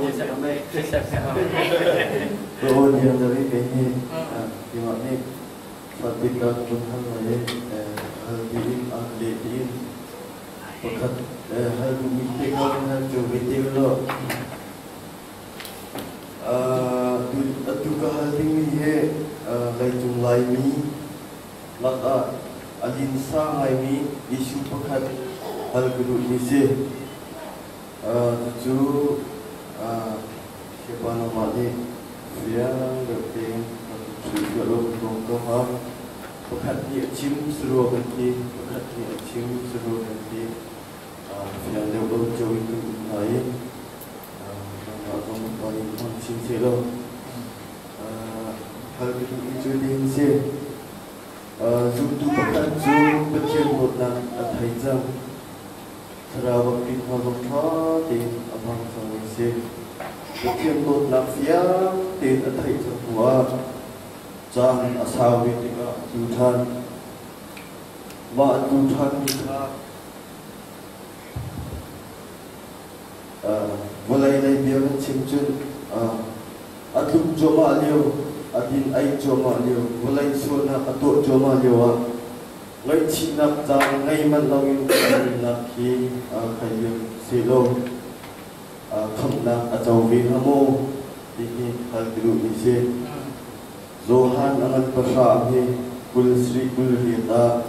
dia dari ini di mana Fatika pun hal lain hal diin an le diin pakhat hal mi te kan hal chu mi te lo Atu ka hal dingmi hi leicung Laimi lakah a linsa ngaimi issue pakhat hal ka duhmi si. Cucu Siapa nangmah nih fiang deuh tein rak kan hrilhfiah law kan lawm ko hnga. Pakhat nih a chim sarua kan ti, pakhat nih a chim sarua kan ti. Fiang deuh lo cio in kan um hna i Nangmah zong pa nih hmang chin seh law hal ka duhmi cu nihin si. Zumtu pakhat cu Pathian dawtnak a thei cang. Thlarau bangkin hna zong ṭha tein a hmang cangmi si. Pathian dawtnak fiang tein a theih cang hnuah caan a sau ve tikah a tlu ṭhan. Mah a tlu ṭhanmi kha Vawlei lei bia kan chim cun A tluk cuahmah lio, a din ei cuahmah lio, vawlei sualnak a tuah cuahmah lio ah ngaihchihnak caan ngei manh loin a nunnak hi khai liam sehlaw khamhnak a co ve hnga maw ti hi hal ka duhmi si. Johan a ngan pahra hi 20 28 ah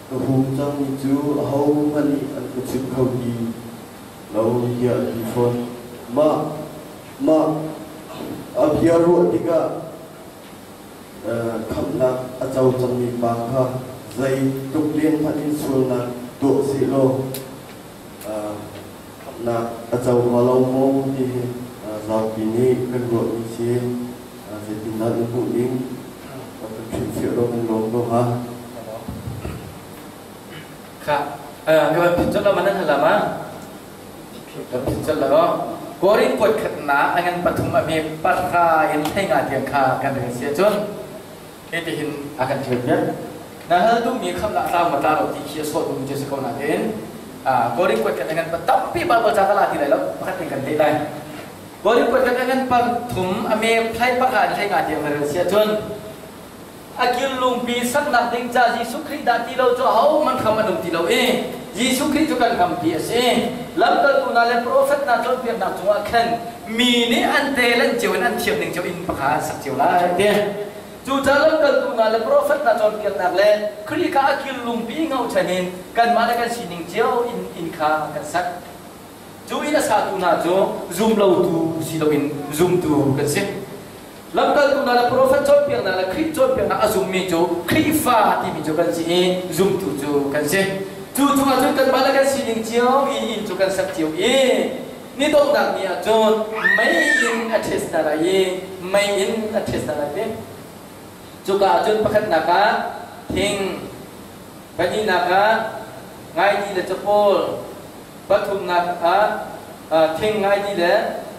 ka hum cangmi cu ahohmanh nih an ka chim kho ti lo tiah a ti fawn. Mah mah a bia ruah tikah khamhnak a co cangmi pa kha zeitluk leng hmanh in sualnak tuah sehlaw khamhnak a co hnga lo maw ti hi zapi nih kan ruahmi si. Zeitindah na hmuh ning? Kan hrilhfiah lo kan lawm ko hnga. Kha ka van phit colh ma nan hal ma? Ka phit colh la Korin kuat khatnak a ngan pathum a hme pahra in thei nga tiang kha kan rel si ahcun hitihin a kan thil piak. Na hal duhmi khamnak tlau ma tla lo ti khi a sawh duhmi cu si ko nain Korin kuat khat a ngan pa tampi Bible ca ka la ti lai lo pakhat in kan leh lai. Korin kuat khat a ngan pathum a me thlai pahra in thei nga tiang na rel si ahcun a kil lungpi saknak ding ca Jesuh Khrih dah ti lo cu ahohmanh hram an um ti lo i Jesuh Khrih cu kan hrampi a si. Lamkaltu hna le profet hna cawnpiaknak cungah khan mi nih an talent cio in an thiam ning cio in pakha an sak cio lai ti. Cucaah lamkaltu hna le profet hna cawnpiaknak le Khrih kha a kil lungpi ngochan in kanmah le kan sining cio in inn kha kan sak. Cu inn a satu hna cu zumlotu si loin zumtu kan si. Lamkaltu hna le profet cawnpiaknak le Khrih cawnpiaknak a zummi cu Khrihfa timi cu kan si i zumtu cu kan si. Cu chungah cun kanmah le kan sining cio in inn cu kan sak cio i ni donghnak ni ah cun mei in a ṭhes hna lai i mei in a ṭhes hna lai ti. Cuka ah cun pakhatnak ah thing, pahnihnak ah ngaidi le capawl, pathumnak ah thing ngaidi le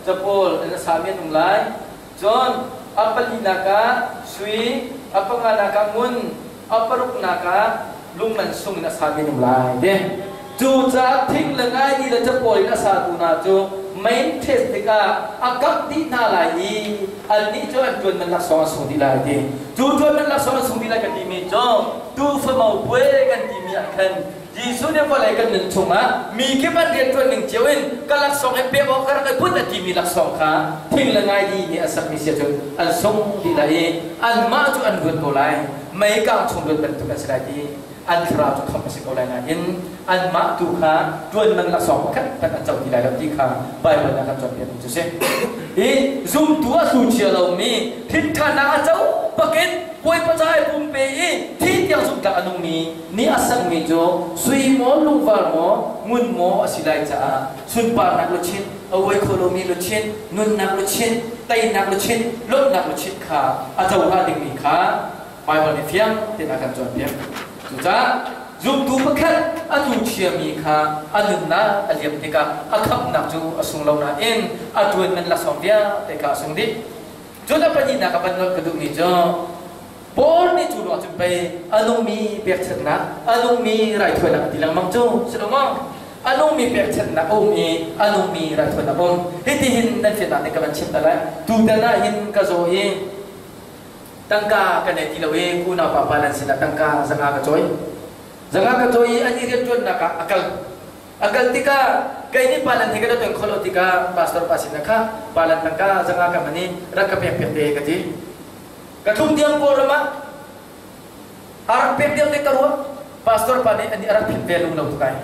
capawl in a sami an um lai. Cun a palinak ah sui, a panganak ah ngun, a paruknak ah lung man sung in a sami an um lai ti. Cucaah thing le ngaidi le capawl in a satu hna cu mei test tikah a kangh dih hna lai i annih cu an ṭuan man laksawng an sung dih lai ti. Cu ṭuan man laksawng an sung dih lai kan timi cu tuufamo puai kan timi ah khan Jesuh nih vawlei kan nun chungah mi kip an rianṭuan ning cio in ka laksawng hi pek awk ka rak i put a timi laksawng kha thing le ngaidi nih a sakmi si ahcun an sung dih lai i anmah cu an luat ko lai mei kang chung luat bantuk an si lai ti an thlarau cu khamh a si ko lai nain anmah tu kha ṭuan man laksawng pakhat hmanh an co ti lai lo ti kha Baibal nih a kan cawnpiakmi cu si. Hi zumtu a hlu cia lomi hrinthannak a co bakin Bawipa ca i pumpe i thi tiang zumhtlak a nungmi nih a sakmi cu sui maw lungvar maw ngun maw a si lai caah sunparnak luchin a uai kho lomi luchin nunnak luchin teinak luchin lawmhnak luchin kha a co hnga dingmi kha Baibal nih fiang tein a kan cawnpiak. Cucaah zumtu pakhat a tu thiami kha a nunnak a liam tikah a khamhnak cu a sung lo nain a ṭuan man laksawng vialte kha a sung dih. Cun a pahnihnak a van nolh ka duhmi cu Paul nih cu ruang cun pei a nungmi pekchanhnak, a nungmi raithawinak a ti lengmang cu si lo maw? A nungmi pekchanhnak a um i a nungmi raithawinak a um. Hitihin nan fiannak nih ka van chimh ta lai. Tutan ah hin ka zaw i tangka ka nei ti lo i unau pa pa nan sinah tangka zanga ka cawi. Zanga ka cawi i an i rianṭuannak ah a kal. A kal tikah kei nih palan he ka rak ton kho lo tikah pastor pa sinah kha palan tangka zanga ka hman i rak ka pek piak te ka ti. Ka thlum diam Kawlram ah a rak pek diam te ka ruah. Pastor pa nih a rak philh ve lung lo tuk ai.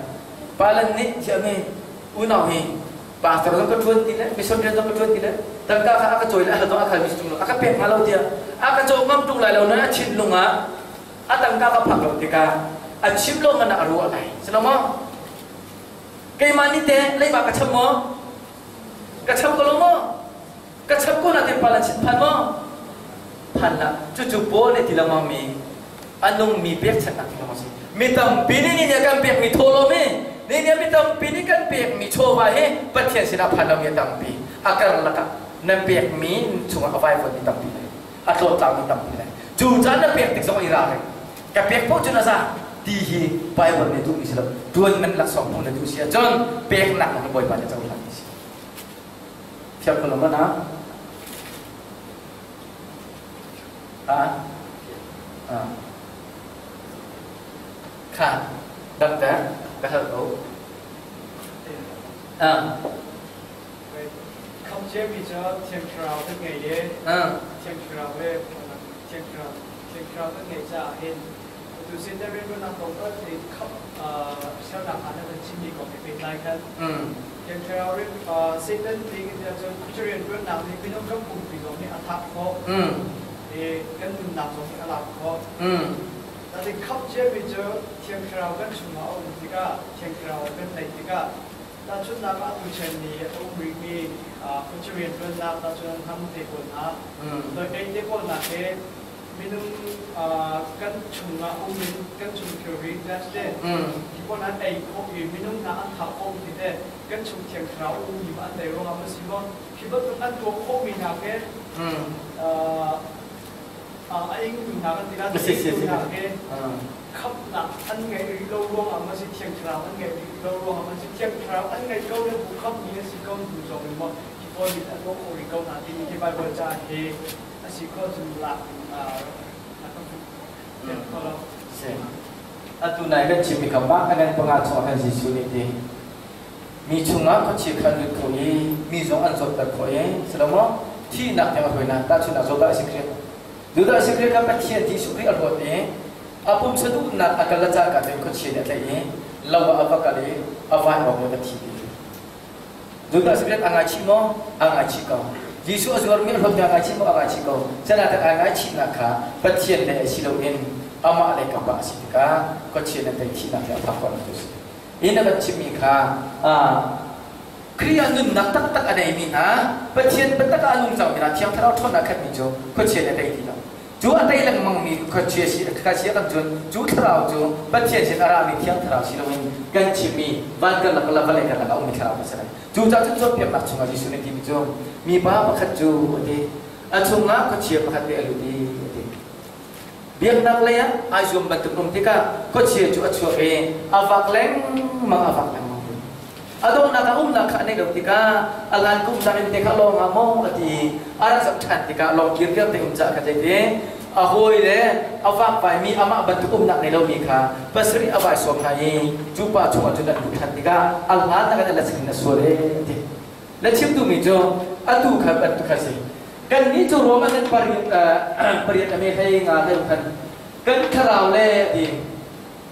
Palan nih thiami unau hi pastor zong ka ṭuan ti le mission rian zong ka ṭuan ti le tangka kha a ka cawi le a hal zong a khal mi si ṭung lo a ka pek hnga lo tiah a ka caw ngam ṭung lai lo na a thinlung ah a tangka ka phak lo tikah a chim lo man ah a ruah lai si lo maw keimah nih teh leiba ka cham maw ka cham ko lo maw ka cham ko na te pa la chin phan maw phan la cucu Paul nih ti lengmang mi a nungmi pekchanhnak ti lengmang si mi tampi nih nih kan pekmi thawhlawm hi nih nih mi tampi nih kan pekmi chawva hi Pathian sinah phan lomi a tampi a karlak ah nan pekmi chungah a vaivuan mi tampi lai a tlawtlang mi tampi lai cu caan na pek tik zong i ralring ka pek poh cun a za ti hi Bible nih duhmi si lo tuan man laksawng phung na duh si ahcun peknak na Bawipa nih cohlan ti si thiam ko lo mana. Ha? Kha damter ka hal ko. Khamh ciami cu Thiang Thlarau kan ngei i Thiang Thlarau le Thiang Thlarau Thiang Thlarau kan ngeih caah hin atu sin na rianṭuannak kong kan i khamh sernak ah na kan chimmi kong he pehtlai khan Thiang Thlarau rian Satan ding in cun khuacha rianṭuannak nih minung kan pumpi zong nih a thah khawh i kan nunnak zong nih a lak khawh. Nain khamh ciami cu Thiang Thlarau kan chungah a um tikah Thiang Thlarau kan neih tikah Tahchunhnak ah tuchan ni a um rihmi khuaci rianṭuannak tahcun hnam te pawl hna, ei te pawl hna hi minung kan chungah um in kan chung thilri gas te hi pawl an ei khawh i minung hna an thah khawh ti te kan chung thiang thlarau ummi an ei ruangah maw si maw hi bantuk an tuah khawhmi hna khi a ingtu hna kan ti lai ingtu hna khi khamhnak an ngeih rih lo ruangah maw si Thiang Thlarau an ngeih rih lo ruangah maw si Thiang Thlarau an ngeih ko le bu khamhmi an si ko hnu zong in maw hi pawl nih an tuah khawh rih ko hna timi hi Baibal ca hi a si khawh cun lak a kan fian kho lo. Atu nai kan chimmi kha mah a ngan panga chung ah khan Jesuh nih ti mi chungah khuachia kha an lut kho i mi zong an zawtter khawh i si lo maw thihnak tiang a hruai hna tahchunhnak Judah Iskariot Judah Iskariot kha Pathian Jesuh Khrih a hlawt i a pumsa duhnak a kal a cangka tein khuachia nih a tlaih i lo ah a va kal i a vai awk le va thi ti. Judah Iskariot a ngaichih maw? A ngaichih ko. Jesuh a zuarmi a hlawt a ngaichih maw? A ngaichih ko. Canatak a ngaichihnak kha Pathian lei a si loin amah lei kap ah a si tikah khuachia nih tei thihnak hi a phak khawh tu si. Hi na kan chimmi kha Khrih ah nunnak taktak a neimi hna Pathian biatak ah a nung cangmi hna Thiang Thlarau ṭhawnnak a khatmi cu khuachia nih a tei ti lo. Cu a tei lengmangmi khuachia si kha si kan cun cu thlarau cu Pathian sin a rami Thiang Thlarau si loin kan chimmi van karlak le vawlei karlak a ummi thlarau a si lai. Cu caah cun cawnpiaknak chungah Jesuh nih timi cu mipa pakhat cu a ti a chungah khuachia pakhat te a lut i a ti. Biaknak lei ah ai zuam bantuk um tikah khuachia cu a chuak i a vak lengmang a vak lengmang. A donghnak ah umnak kha a neih lo tikah a hlan kum nak in te kha lawng ah maw a ti i a rak zoh ṭhan tikah lawng kirkir te um cah kha zeiti a hawi le a vakvaimi amah bantuk umnak nei lomi kha pasarih a vai sawm hna i cu pa chungah cun an luh ṭhan tikah a hlan nak in a lasing in a sual ee a ti. Na chim duhmi cu atu kha bantuk kha si. Kannih cu Roman in pariat pariat a me hlei nga hlei khan kan thlarau le a ti.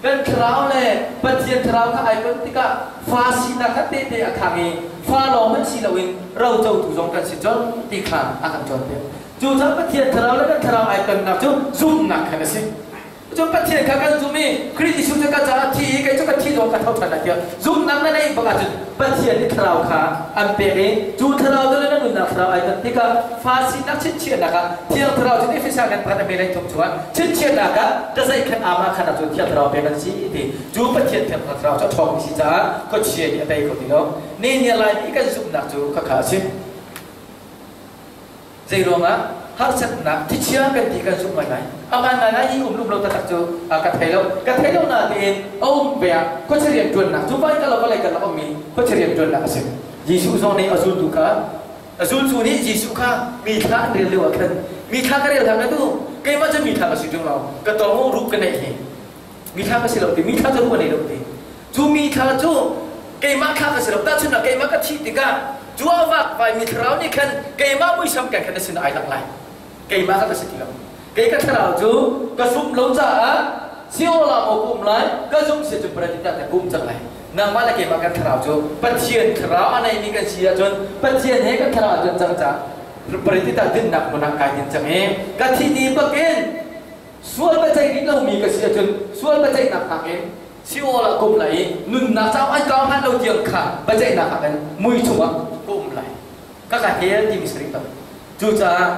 Kan thlarau le Pathian thlarau kha ai ton tikah fa sinak kha tehte a khang i fa lawng hmanh si loin rocotu zong kan si colh ti kha a kan cawnpiak. Cucaah Pathian thlarau le kan thlarau ai tonnak cu zumhnak khan a si. Cun Pathian kha kan zum i Khrih Jesuh cu ka caah a thi i kei cu ka thi zong ka tho ṭhan lai tiah zumhnak na neih bak ahcun Pathian nih thlarau kha an pek i cu thlarau cu na nunnak thlarau ai ton tikah fa sinak chinchiahnak ah Thiang Thlarau cu Efesa kan pakhat a me lei thum chungah chinchiahnak ah tazaih khan amah khan ah cun Thiang Thlarau pek an si ti cu Pathian Thiang Thlarau cu a ṭhawngmi si caah khuachia nih a tei kho ti lo. Ni lai i kan zumhnak cu khakha a si. Zei ruangah harsatnak thichia kan ti kan zumh ngaingai. Aman ngaingai i um lum lo taktak cu ka thei lo. Ka thei lo nain a um ve ah khuachia rianṭuannak cu vai ka lo vawlei kan lo ummi khuachia rianṭuannak a si. Jesuh zong nih a zultu kha A zultu nih Jesuh kha mi thla an rel lio ah khan mi thla ka rel hlah na duh keimah cu mi thla ka si ṭung lo ka tawng ruh ka neih hi mi thla ka si lo ti mi thla cu ruh a nei lo ti cu mi thla cu keimah thla ka si lo tahchunhnak keimah ka thih tikah cu a vakvai mi thlarau nih khan keimah muisam keng khan na sin ai lak lai keimah kha ka si ti lo kei ka thlarau cu ka zumh lo caah Seol ah maw ka um lai ka zumh si cun paradis ah ka um cang lai nangmah le keimah kan thlarau cu Pathian thlarau a neimi kan si ahcun Pathian he kan thlarau ahcun cang caah paradis ah dinnak hmun ah kai din cang i ka thih ni bakin sual biaceih rih lomi ka si ahcun sual biaceihnak nakin Seol ah ka um lai i nunnak cauk an kau hlan lo tiang kha biaceihnak ah khan mui chungah ka um lai ka ka hel timi si rih lo cucaah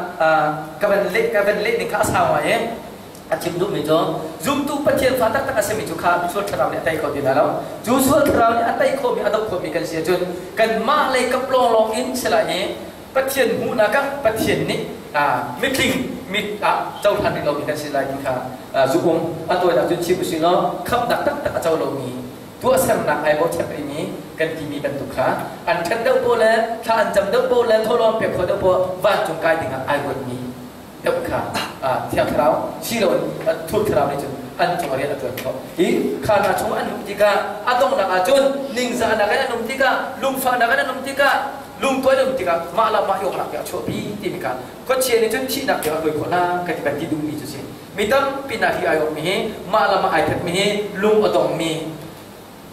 ka van leh ka van leh ning kha a sau ngai i a chim duhmi cu zumtu Pathian fa taktak a simi cu kha sual thlarau nih a tei kho ti hna lo cu sual thlarau nih a tei khomi a doh khomi kan si ahcun kanmah lei kap lawnglawng in si lai i Pathian hmuhnak ah Pathian nih mitling mit ah cohlan rih lomi kan si lai ti kha zuum a tawinak cun chim usih law khamhnak taktak a co lomi tuahsernak ai bochan rihmi kan timi bantuk kha an ṭhat deuh poh le thla an cam deuh poh le thawhlawm pek khawh deuh poh vancung kai dingah ai ruatmi. Deuh kha Thiang Thlarau si loin Thur Thlarau nih cun an cung rian a ṭuan khawh. Hi kha hna chung an um tikah a donghnak ahcun ningzahnak in an um tikah lungfahnak in an um tikah lungtuai an um tikah mah le mah i awknak tiah a chuahpi timi kha khuachia nih cun thihnak tiang a hruai khawh hna ka ti kan ti duhmi cu si. Mi tampi hna hi ai awkmi hi mah le mah ai thatmi hi lung a dongmi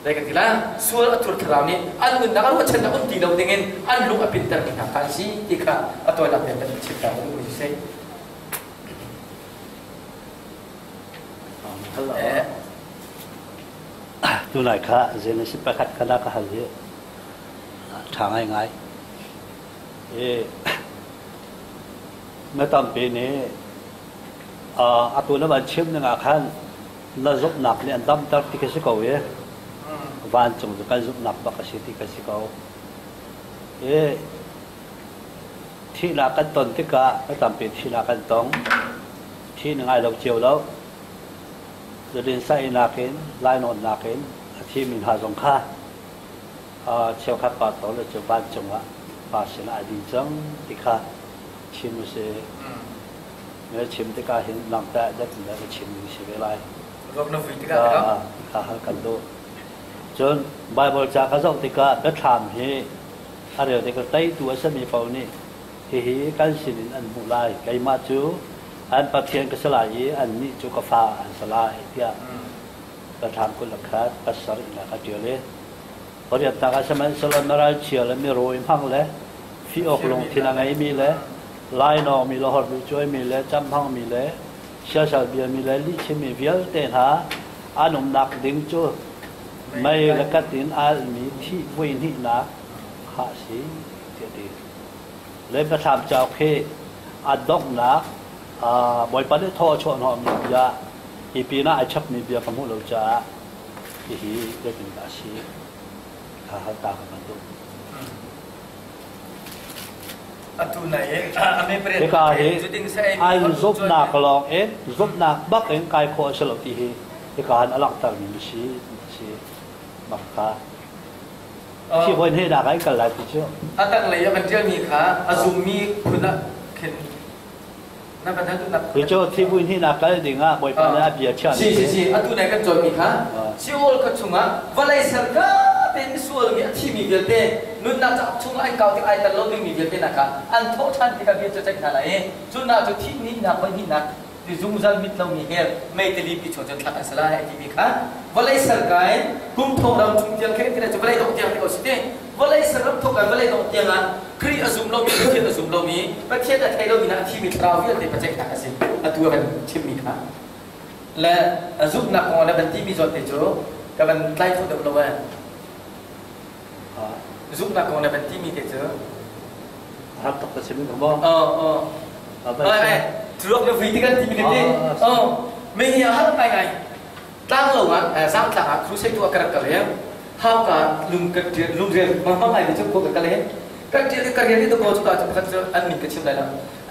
Zei kan ti la sual a thur thlarau nih an nunnak a ruahchannak um ti lo dingin an lung a pintermi hna kha an si ti kha a tawinak tein kan chim ta ka duhmi si. Tunai kha Genesis pakhat kha na ka hal hi ṭha ngaingai. I na tampi nih atu na van chim ning ah khan na zumhnak nih an damter ti ka si ko i vancung cu kan zumhnak bak a si ti ka si ko. I thihnak kan ton tikah a tampi thihnak kan tong. Thi na ngai lo cio lo. Zudin saihnak in lainawnnak in a thimi hna zong kha cheukhat pa to le cu vancung ah pa sinah a ding cang ti kha chim a si. Na chim tikah hin nangtah dat in dah na chim ding si ve lai. Ruak na vui tikah kha hal kan duh. Cun Bible ca ka zoh tikah biathlam hi a rel tikah teitu a simi paoh nih hihi kan sinin an hmuh lai. Keimah cu an Pathian ka si lai i annih cu ka fa an si lai tiah biathlam 21 pasarih nak a ṭial i pariatnak ah sihmanhsehlaw miralchia le mirawi hmang le fih awk lungthin a ngeimi le lainawngmi le horduhcuaimi le camhhangmi le siasal biami le lihchimmi vialte hna an umnak ding cu mei le kat in almi thih voi hnihnak kha a si tiah a ti. Le biathlam cauk hi a donghnak Bawipa nih thaw a chuah hnawhmi bia hi pinah ai chapmi bia ka hmuh lo caah hihi zeitindah a si kha hal ta ka van duh. Hika hi an zumhnak lawng in zumhnak bak in kai khawh a si lo ti hi hika han a langhtermi si si bak kha thi hawi hne dah kai kal lai ti cu a tanglei a kan ṭialmi kha a zummi phun ah khin na kan hal duhnak Hi cu thi vui hnih nak kal ding ah Bawipa nih a bia chiah si si si atu nai kan cawnmi kha Seol khua chungah vawlei ser ka tein misual mi a thimi vialte nunnak cauk chungah an kau tik ai tel lo dingmi vialte nak ah an thawh ṭhan tikah bia cu ceih hna lai i cu na cu thih nihnak voi hnihnak ti zungzal mit lomi hell meiteli pi chung cun thlak an si lai a timi kha vawlei ser ka in kum thong ram chung tiang khe ti cu vawlei dongh tiang ti ko si ti vawlei ser ram thok vawlei dongh tiang ah Khrih a zum lomi Pathian a zum lomi Pathian a thei lomi na a thimi thlarau vialte paceihnak a si atu a kan chimmi kha le a zumhnak kong le van timi zawn te cu ka van tlai kho deuh lo eh zumhnak kong le van timi te cu rak tok ka sim ko maw oh oh ruak na vui ti kan timi te oh me hi a har ngai ngai tlang lo ah zang tlang ah crusade tu a karak kal he hauka lung ka lung rel mang mang ngai cu ko ka kal he kan tial ka rian to ko chu ka chu pakhat cu an min ka chim lai lo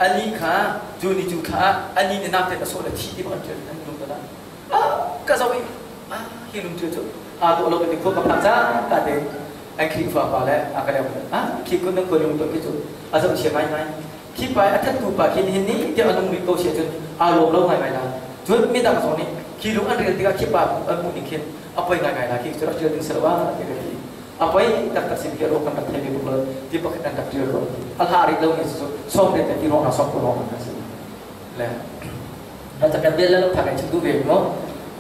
ani kha cu ni cu kha ani ni nam te ka so le thi ti an tial an lung ka ah ka zo i ah hi lung tial cu a to lo ka ti kho ka phak cha ka te an Khrihfa pa le a ka leo ah khi kun nang ko lung to khi cu a zo chia ngai ngai khi pa a that tu pa khi hin ni tiang a nung rih ko sia cun aa lawm lo ngai ngai la cun midang zong nih khi lung an rel tikah khi pa an hmuh ning khin a poi ngai ngai la khi cu rak tial ding selo ah ti ka ti a poi taktak sin khi ro kan rak thei ve bak lo ti pakhat an rak tial ko a hla rih lo ni cu som re ti ro na sok ko ro kan si le na ta kan bel la lo thak ai chim du ve mo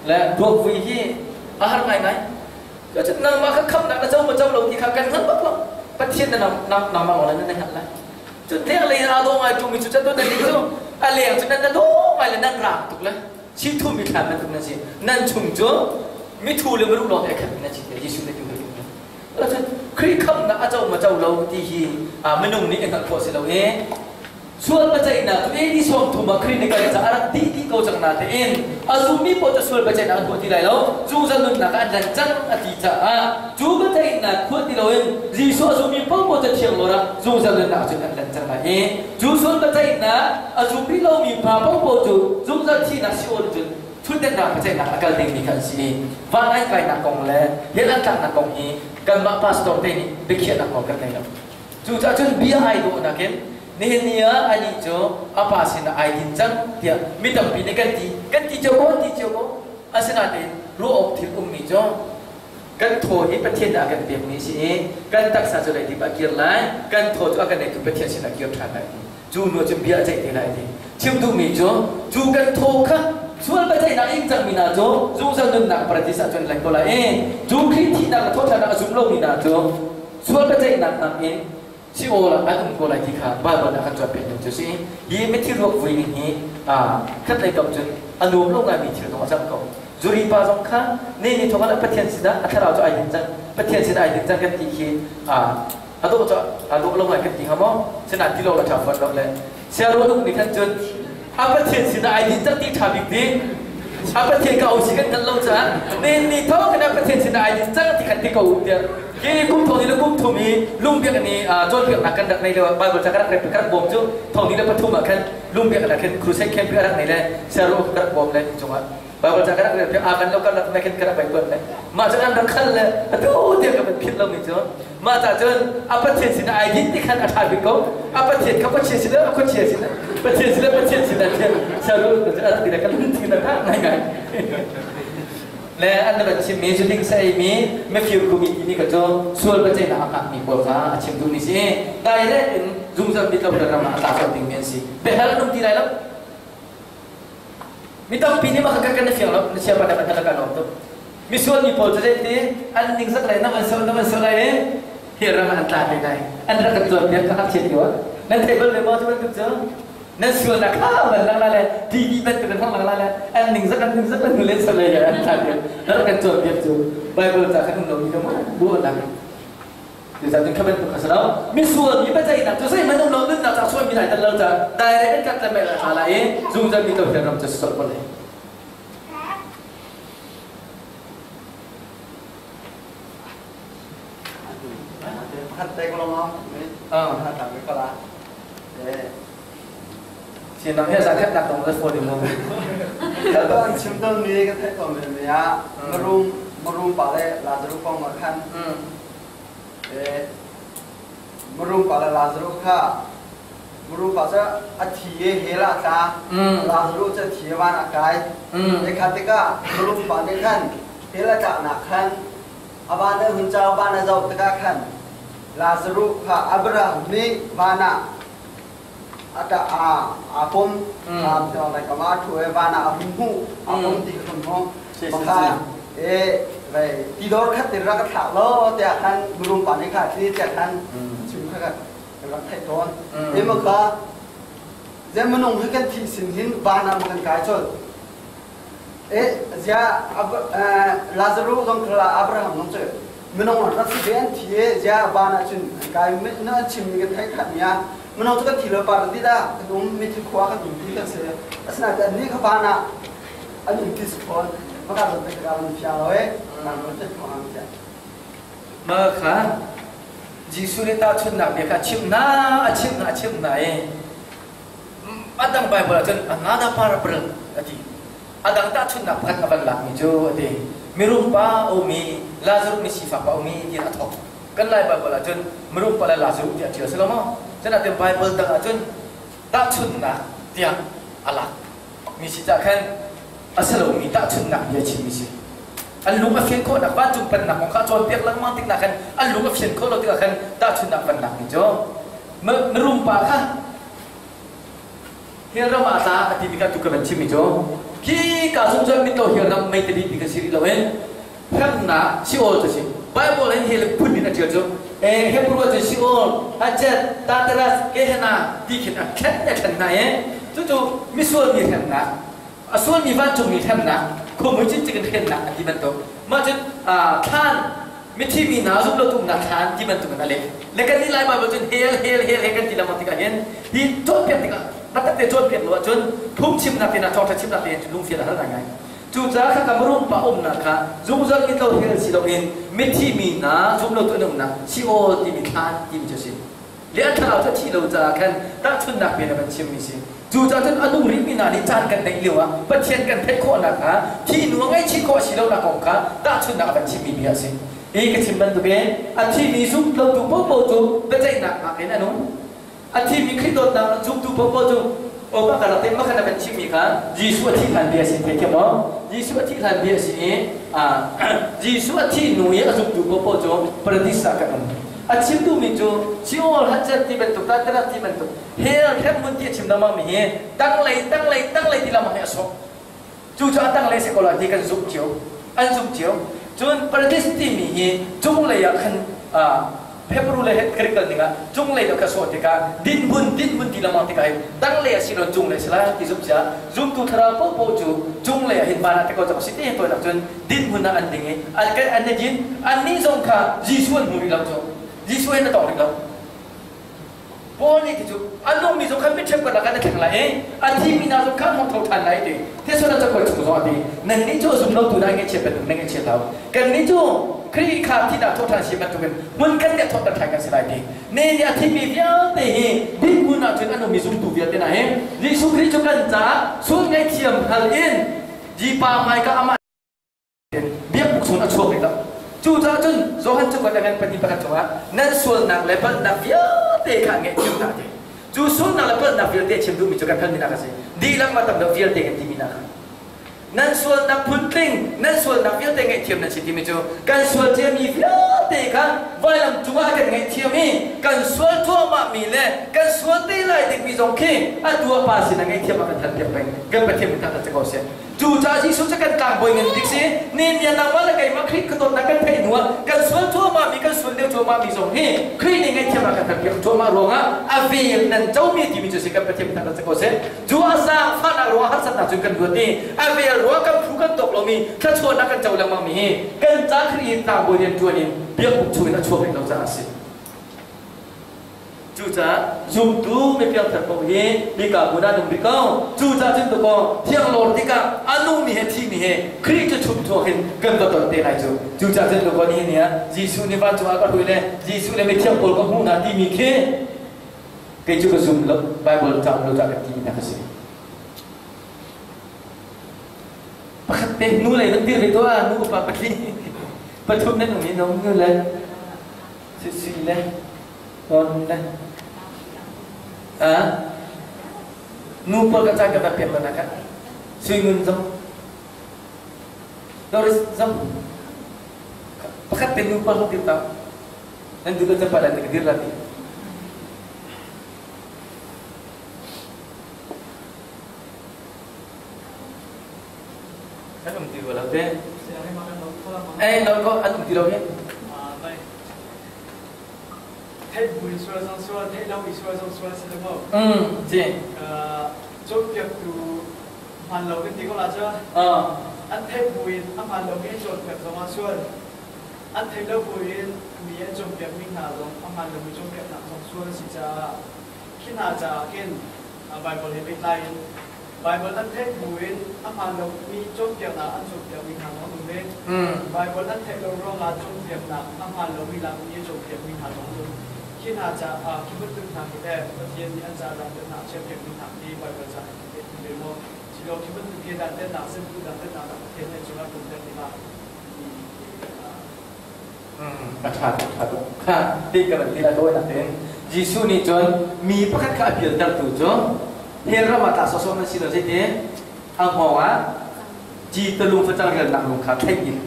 le ruak vui hi a har ngai ngai Cun nangmah kha khamhnak na co maw co lo ti kha kan hngalh bak lo. Pathian na nangmah lawng na hngalh lai. Cun lenglei in aa dawh ngai ṭungmi cu cun nan nih cu a leng cu nan na dawh ngai le nan raang tuk le si thumi thlan bantuk nan si. Nan chung cu mithu le miruh lawng te a khatmi nan si tiah Jesuh nih ti Cun Khrih khamhnak a co maw co lo ti hi minung nih i hngalh khawh si lo i Sual biaceihnak cu AD 30 ah Khrih nih kan caah a rak dih dih ko cang natein a zummi paoh cu sual biaceihnak an tuah ti lai lo. Cu zan nunnak ah an lan cang a ti caah cu biaceihnak khuah ti loin Jesuh a zummi paohpaoh cu thiang lawr ah zungzal nunnak cun an lan cang lai i cu sual biaceihnak a zum rih lomi pa paohpaoh cu zungzal thihnak Sheol cun thutdennak biaceihnak a kal dingmi kha an si i van an kainak kong le hell an tlaknak kong hi kanmah pastor te nih biakhiahnak nawl kan ngei lo. Cucaah cun bia ai dawhnak in Nihin ni ah anih cu a pa sinah ai din cang tiah mi tampi nih kan ti. Kan ti cio ko, ti cio ko. Asinain ruah awk thil ummi cu kan thaw hi Pathian nih a kan pekmi a si i kan taksa cu leidip ah kir lai, kan thaw cu a kan eitu Pathian sinah kir ṭhan lai ti. Cu hnu cun bia a ceih te lai ti. Chim duhmi cu cu kan thaw kha sual biaceihnak ing cangmi hna cu zungzal nunnak paradis ah cun leng ko lai i cu Khrih thihnak le thawhṭhannak a zum lomi hna cu sual biaceihnak nakin Sheol ah an um ko lai ti kha Baibal nih a kan cawnpiak ning cu si. Hi mithi ruak vui ning hi khatlei kam cun a nuam lo ngaimi thil zong a cang ko. Zuri pa zong kha ni ni thawng ah Pathian sinah a thlarau cu ai din cang, Pathian sinah ai din cang kan ti khi a dawh cu a dawh lo ngai kan ti hnga maw? Sinain ti lo la ṭha fawn lo le siaruah uk nih khan cun a Pathian sinah ai din cang ti ṭha bik ding a Pathian ka osi kan hngalh lo caah ni ni thawng khan a Pathian sinah ai din cang ti khan ti ko u tiah Hi kum thong ni le kum thum i lungbiak ni cawnpiaknak kan rak nei lio Bible ca ka rak rep ka rak bawm cu thong ni le pathum ah khan lungbiak na khin crusade camp ka rak nei le siaru ka rak bawm le cungah Bible ca ka rak rep a kan lo kan rak na khin ka rak bai tuan le mah cu an rak khal le atu tiang ka van philh lomi cu mah ca cun a Pathian sin ai din ti khan a ṭha bik ko a Pathian kha Pathian sin a khuachia sin Pathian sin Pathian sin thian siaru a rak ti le ka lung thi na ngai ngai le an van chimmi cu ding sa eimi mifir khumi timi kha cu sual biaceihnak a hngakmi pawl kha a chim duhmi si. Direct in zungzal mit lo ram ah a tla colh dingmi an si. Biahal an um ti lai lo. Mi tampi nih mah kha kan na fiang lo, na chia pa na kan kan lawm tuk. Misual mi pawl cu zeiti an ningzak lai nam an so nam an so lai i hi ram ah an tla te lai. An rak kan tuan piak ka hak chiat ti Nan thei bal ve maw cu bantuk cu? Nan sualnak kha van lang la le TV bantuk in hong lang la le an ning zak an ning zak an nulen sa le an tla piak rak kan cawn piak cu Bible ca khan um lo mi ka mu bu an nak ti cun kha bantuk kha lo misual mi biaceihnak cu zeihmanh um lo nunnak ca sual mi lai tan lo ca direct an kat le mei la thla lai i zungzal mi to hian ram cu sol ko lai. Khat te ko lo Ah. Ha ta ko la. Sinang he zakhat nak tong le phone mo. Ka an chim ton mi ka theih ton mi ah marum marum pa le Lazarus kong ah khan marum pa le Lazarus kha marum pa cu a thi e hell ah tla Lazarus cu thi van a kai e kha tikah marum pa nih khan hell a tlaknak khan a van a hun chau van a zoh tikah khan Lazarus kha Abraham nih van ah a pom like ama thu e van ah a hun hmuh a pom ti ka hun hmuh makha e vai ti dor khat te rak thlak lo tiah khan burum pa nih kha ti tiah khan chim kha ka rak theih tawn e makha zem minung hi kan thih sin hin van ah kan kai chol e zia Lazarus zong khala Abraham zong cu minung an rak si ve an thi e zia van ah cun an kai na an chim mi kan theih khat mi ah minung cu kan thi lo par ti da kan um mithi khua kan um ti kan si asinain an nih kha van ah an um ti si fawn maka zon te ka lung fiang lo e nang lo te thong ang Ma kha Jesuh nih tahchunhnak bia kha chimh na a chimh na a chimh na i a dang Bible ah cun another parable a ti. A dang tahchunhnak pakhat a van lakmi cu a ti. Mirum pa a um i Lazarus mi sifak pa a um i tiah a thawk. Kan Lai Bible ah cun mirum pa le Lazarus tiah a ṭial si lo maw? Cun ati Bible dang ah cun tahchunhnak tiah a lak mi si cah khan a si lomi tahchunhnak bia chimmi si. An lung a fian khawhnak vancung pennak kong kha a cawnpiak lengmang tiknak khan an lung a fian khawh lo tikah khan tahchunhnak van lakmi cu mirum pa kha hell ram ah tla a ti tikah tu ka van chimmi cu khi ka zung cun mitlo hell ram mei tali ti ka si rih lo in hremnak Sheol cu si Bible in hell phun in a ṭial cu Hebrew ah cun Sheol Hachet Tartarus Gehenna ti khin a ṭhen a ṭhen hna i cucu misual mi hremnak a sualmi vancungmi hremnak khuamui cincik in hrennak an ti bantuk mah cun thlan mithi mi hna zumlotu umnak thlan ti bantuk in a leh le kan nih Lai Bible cun hell hell hell he kan ti lengmang tikah hin hi cawnpiak tikah taktak te cawnpiak lo ahcun phungchimnak te hna thawngṭha chimnak te hin lungfian a har ngaingai. Cucaah kha ka rum pa umnak kha zungzal mitlo hell si loin mithi mi hna zumlotu an umnak Sheol timi thlan timi cu a si. Le an thlarau cu a thih lo caah khan tahchunhnak men a van chimmi si. Cucaah cun a nung rihmi hna nih caan kan neih lioah Pathian kan theih khawhnak kha thi nu a ngaihchih khawh a si lonak kong kha tahchunhnak a van chimmi bia a si. Hi ka chim bantukin a thimi zumlotu paohpaoh cu biaceihnak hngak in an um. A thimi Khrih dawtnak zumtu paohpaoh cu Opa ka rak te makhan a kan chimmi kha Jesuh a thih hlan bia a si theithiam maw? Jesuh a thih hlan bia a si i Jesuh a thih hnu i a zumtu paohpaoh cu paradis ah kan um. A chim duhmi cu Sheol Hacet ti bantuk Tartarus ti bantuk hell hremhmun ti a chim lengmang mi hi tanglei tanglei tanglei ti lengmang hi a sawh. Cucaah tanglei si ko lai ti kan zumh cio. An zumh cio. Cun paradis timi hi cunglei ah khan Hebrew le Greek kal ning ah cunglei deuh kha sawh tikah dinhmun dinhmun ti lengmang tikah hin tanglei a si lo cunglei a si lai ti zumh cia zumtu thlarau paohpaoh cu cunglei ah hin van ah te ko cang si te tawi nak cun dinhmun ah an ding i an kan an din annih zong kha Jesuh an hmu rih lo cu Jesuh hin a tong rih lo Paul nih ti cu a nungmi zong khan mitṭhep karlak ah na thleng lai i a thimi hna zong kha an hung tho ṭhan lai ti. Thessalon cakuat chung zong a ti. Nannih cu a zum lotu hna ngaihchiat bantuk na ngaihchiat hau. Kannih cu Khrih kha thihnak thawhṭhan si bantukin hmunkhat nih a thawhter ṭhan kan si lai ti. Ne nih a thimi vialte hi dinhmun ah cun an ummi zumtu vialte hna hi Jesuh Khrih cu kan caah sual ngaihthiam hal in Jipa hmaika amah biakbuk chung a chuak rih lo. Cucaah cun Johan cu kan ngan pahnih pakhat cungah nan sualnak le palhnak vialte kha ngaihthiam hna ti. Cu sualnak le palhnak vialte chim duhmi cu kan halmi nak a si. Dihlak ma tam deuh vialte kan timi nak. Nan sualnak phuntling, nan sualnak vialte ngaihthiam nan si timi cu kan sual ciami vialte kha vailam cungah kan ngaihthiam i kan sual cuahmahmi le kan sual te lai dingmi zong khi atu a pa sinah ngaihthiam a kan halpiak peng. Kan Pathian min thangṭhat si ko seh. Cucaah Jesuh cu kan tlangbawi ngan bik si. Nehemiah nangmah le keimah Khrih ka dawtnak kan theih hnuah kan sual cuahmahmi kan sual lio cuahmahmi zong hi Khrih nih ngaihthiam a kan halpiak cuahmah ruangah a vel nan comi timi cu si kan Pathian thangṭhat si ko seh. Cu a zaangfahnak ruangah harsatnak cun kan luat i a vel ruangah kan phu kan tawk lomi thluachuahnak kan co lengmangmi hi kan ca Khrih hi tlangbawi rian ṭuan in biakbuk chungin a chuak rih lo caah a si. Cucaah zumtu mipiangthar paoh hi hika hmun ah nung rih ko. Cucaah cun dakaw thianglawr tikah a nungmi he thimi he Khrih cu chumthuak in kan va ton te lai cu. Cucaah cun dakaw nihin ni ah Jesuh nih vancung ah ka hrui le Jesuh le mithiang pawl ka hmuh hna timi khi kei cu ka zum lo Bible cang lo cah ka ti nak a si. Pakhat te nu lei nan dir ve tuah nu upa pahnih pathum nan um i nu le sisi le ton le a nu pawl ka caan ka va pek lo nak ah sui ngun zong Doris zong pakhat te nu pawl dir ta nan duh lo capa la te ka dir la ti kan um ti lo te eh no ko an um ti lo hi Theih bu in sual zong sual, theih lo i sual zong sual si lo maw? Ci. Cawnpiaktu hmaan lo kan ti ko la cu. An theih bu in a hmaan lomi an cawnpiak zong ah sual. An theih lo bu in mi an cawnpiakmi hna zong a hmaan lomi cawnpiaknak zong sual a si caah khi hna caah khin Bible he pehtlai in Bible an theih bu in a hmaan lomi cawnpiaknak an cawnpiakmi hna zong an um ve. Bible an theih lo ruangah cawnpiaknak a hmaan lomi lak i a cawnpiakmi hna zong an um. Khi hna caah khi bantuk hna hi le Pathian nih an caah dantatnak a chiahpiakmi hna hi Bible ca he kan pehtlai ve maw? Silo khi bantuk hi dantatnak semtu dantatnak dah Pathian nih an cungah tlunter tikah A ṭha tuk, ṭha tuk. Kha ti ka van ti lai tawinak tein Jesuh nih cun mi pakhat kha a pialtertu cu hell ram ah tla sawsawh nan si lo zeiti a hngawng ah ci talung facang rialnak lung kha thleng in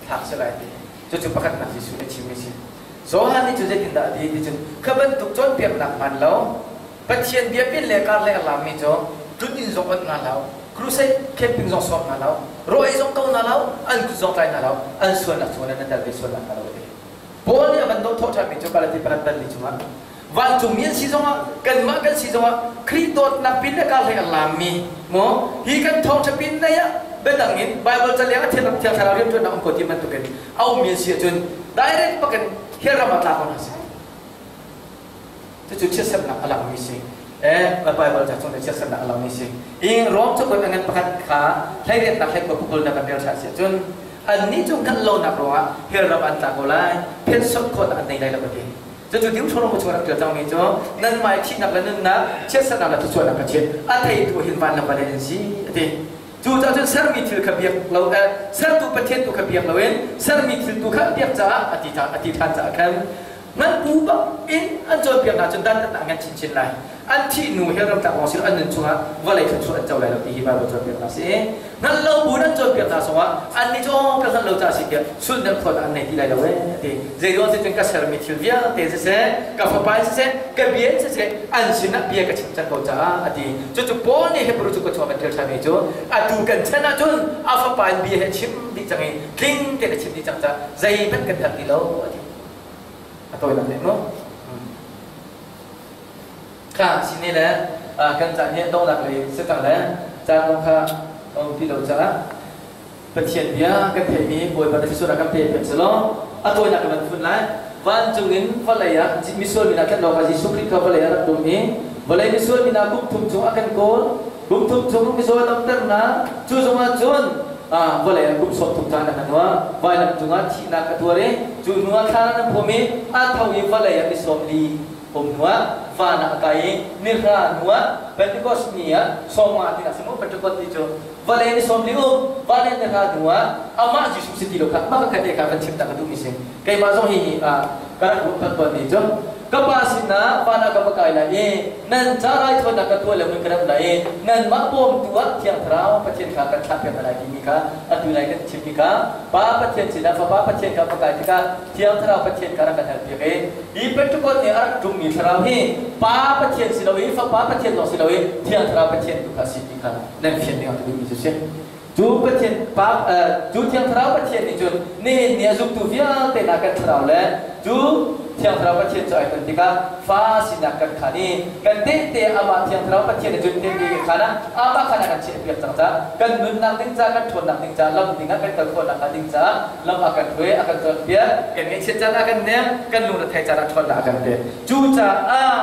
thlak si lai ti. Cucu pakhatnak Jesuh nih chimmi si. Johan nih cu zeitindah a ti ti cun kha bantuk cawnpiaknak hman lo Pathian bia pin le kar le a lammi cu tlun inn zong onh hna lo, crusade camping zong sawm hna lo, raw ei zong ko hna lo, an kut zong tlai hna lo, an sualnak chungah nan tel ve sual hna lo ti. Paul nih a van doh thawh ṭhanmi cu Galati pakhat dal li chungah vancungmi an si zongah kanmah kan si zongah Khrih dawtnak pin le kar hlei a lammi maw hi kan thawngṭha pin lei ah biadang in Bible caliang a thiang thiang thlarau rianṭuannak um ko ti bantukin a ummi an si ahcun direct bakin hell ram ah tla ko hna seh. Cucu chiatsernak a langmi si. Bible ca chung chiatsernak a langmi si. I Rom cakuat a ngan pakhat kha hleiriatnak hleikua pukul na kan rel ṭhan si ahcun annih cu hngalh lonak ruangah hell ram an tla ko lai, phenson khawhnak an nei lai lo ka ti. Cucu Deuteronomy chung rak ṭial cangmi cu nanmah i thihnak le nunnak, chiatsernak le thluachuahnak ka chiat, a theitu hin van le vawlei an si, a ti. Cucaah cun sermi thil kha biak lo sertu Pathian tu kha biak loin sermi thil tu kha biak caah a ti ṭhan caah khan. Nan pu bak in an cawnpiak hna cun dan tatnak ngan chinchin lai. An thih hnu hell ram tlak lawng si lo an nun chungah vawlei thluachuah an co lai lo ti hi Bible cawnpiak hna si. Hngalh lo bu nan cawnpiak hna zongah annih cu aw ka hngalh lo caah si tiah sulhnem khawhnak an nei ti lai lo ee a ti. Zeiruang si cun ka sermi thil vialte siseh, ka fapa in siseh, ka bia in siseh an sinah bia ka chim cang ko caah a ti. Cucu Paul nih Hebrew cu ka chuah kan ṭial ṭhanmi cu atu kan chan ahcun a fapa in bia he a chim dih cang i tling tein a chim dih cang caah zeihmanh kan herh ti lo a ti. A tawinak nih mu. Kha sini le kan caan hi donghnak lei si cang le caan kong kha a um ti lo caah Pathian bia kan theihmi Bawipa na Jesuh rak kan pe piak selaw a tawinak kan van fun lai. Vancung in vawlei ah misual min ah khan lawng Jesuh Khrih kha vawlei ah rak tum i vawlei misual min ah kum thum chung a kan kawl. Kum thum chung mizaw damternak cu zongah cun vawlei ah kum 30 caan a hman hnuah vailam cungah thihnak a tuar i cu hnuah thla an phum i a tho i vawlei ah ni 40 um hnuah van ah a kai i nihra hnuah Pentecost ni ah 50 tinak si mu Pentecost ni cu vawlei ni 40 um vawlei nihra hnuah amah Jesuh si ti lo kha mah ka te kha kan chim ta ka duhmi si. Keimah zong hi ka rak ruah panh tawnmi cu ka pa sinah van ah ka va kai lai i nan ca raithawinak ka tuah loin ka ram lai i nanmah bawmtu ah Thiang Thlarau Pathian kha kan thlahpiak hna lai timi kha atu nai kan chimmi kha Pa Pathian sinah Fapa Pathian kha va kai tikah Thiang Thlarau Pathian kha rak kan halpiak i hi Pentecost ni a rak ṭummi Thlarau hi Pa Pathian si lo i Fapa Pathian zong si lo i Thiang Thlarau Pathian tu kha si ti kha nan fian ding ah ka duhmi cu si. Cu Pathian pa cu Thiang Thlarau Pathian nih cun nihin ni a zumtu vialte hna kan thlarau le cu Thiang Thlarau Pathian cu ai ton tikah fa sinak kan khan i kan tehte amah Thiang Thlarau Pathian nih cun tehte kan khan ah amah khan a kan chiahpiak cang caah kan nunnak ding ca kan ṭhawnnak ding ca lam ding ah kan kal khawhnak hnga ding caah lam a kan hruai, a kan cawnpiak, kan ngaihchiat caan ah kan nek, kan lungre caan ah ṭhawnnak a kan pek. Cucaah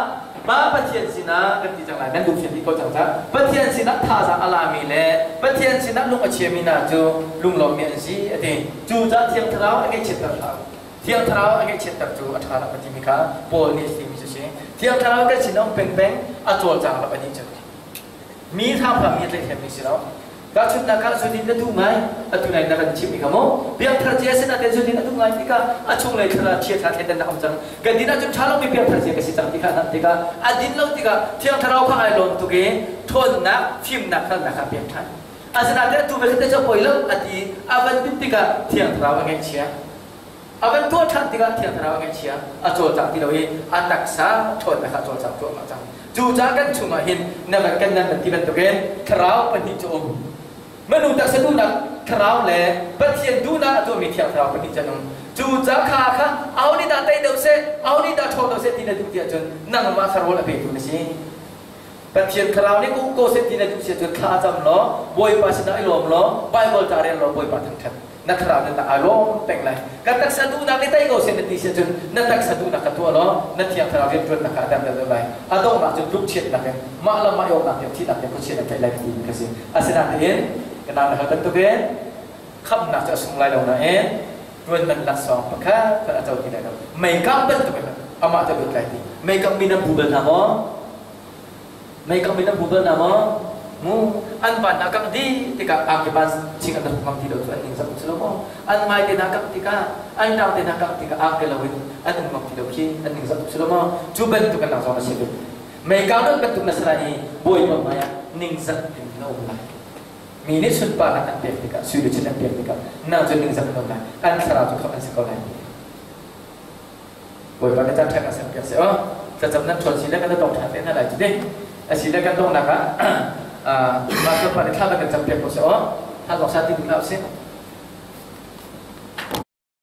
Pa Pathian sinah kan ti cang lai, nan duh fian dih ko cang cah. Pathian sinah thazaang a lami le Pathian sinah lung a chiami hna cu lunglawmmi an si a ti. Cucaah Thiang Thlarau a ngaihchiatter hlah. Thiang Thlarau a ngaihchiatter cu a ṭha lo a timi kha Paul nih a timi cu si. Thiang Thlarau kan sin a um pengpeng, a cawlcang lo a nih cu. Mi hramhram mi a tlaihhremmi si lo. Tahchunhnak ah zudin na duh ngai, atu nai na kan chimh mi kha mu. Piangthar cia sin ah zudin a duh ngai tikah a chunglei thlarau chia tha thleidannak um cang. Kan din ahcun ṭha lomi piangthar cia ka si cang ti kha hngalh tikah a din lo tikah Thiang Thlarau kha ai lawm tuk i ṭhawnnak, fimnak, hngalhnak kha a pek ṭhan. Asinain atu ve khat te cu a poi lo a ti a van din tikah Thiang Thlarau a ngaihchia. A van tuah ṭhan tikah Thiang Thlarau a ngaihchia, a cawlcang ti lo i a taksa ṭhawnnak kha a cawlcang cuahmah cang. Cucaah kan chungah hin na van kan nan van ti bantukin thlarau pahnih cu um. Minung taksa duhnak thlarau le Pathian duhnak a tuahmi Thiang Thlarau pahnih cu an um. Cucaah kha kha aho nih dah tei deuh seh, aho nih dah ṭhawng deuh seh ti na duh ti ahcun nangmah kha rawl a petu na si. Pathian thlarau nih uk ko seh ti na duh si ahcun thla cam law, Bawipa sinah i lawm law, Baibal ca rel law Bawipa thangṭhat. Na thlarau nunnak aa lawm peng lai. Ka taksa duhnak nih tei ko seh na ti si ahcun na taksa duhnak kha tuah law na thiang thlarau rianṭuannak kha a dam deuh lai. A donghnak cu tlukchiatnak in mah le mah i awknak tiang thihnak tiang khuachia na tlaih lai ti ka si. Asinain ka nau na hal bantukin khamhnak cu a sung lai lo nain ṭuan man laksawng pakhat khat a co ti lai lo. Meikang bantukin amah cu a lut lai ti. Meikang mi nan bu bal hna maw? Meikang mi nan bu bal hna maw? Mu an van na kang dih tikah angki ban ching an rak ngam ti lo cu an ning zak si lo maw? An mai te na kang tikah an rang te na kang tikah angki lo in an um ngam ti lo khi an ning zak si lo maw? Cu bantuk an lang zong a si ve. Meikang nan bantuk na si lai i Bawipa hmai ah ningzak in na um lai. Mi nih sunparnak an pek tikah, sui luchin an pek tikah nang cu ningzak na um lai. An thlarau cu khamh an si ko lai. Bawipa nih caan ṭha kan serpiak seh aw. Thlacam nan ṭhawn si le kan tong ṭhan te hna lai cu ti. A si le kan donghnak ah mah pa nih thla kan campiak ko seh aw. Thla zong sa ti duh hlah usih.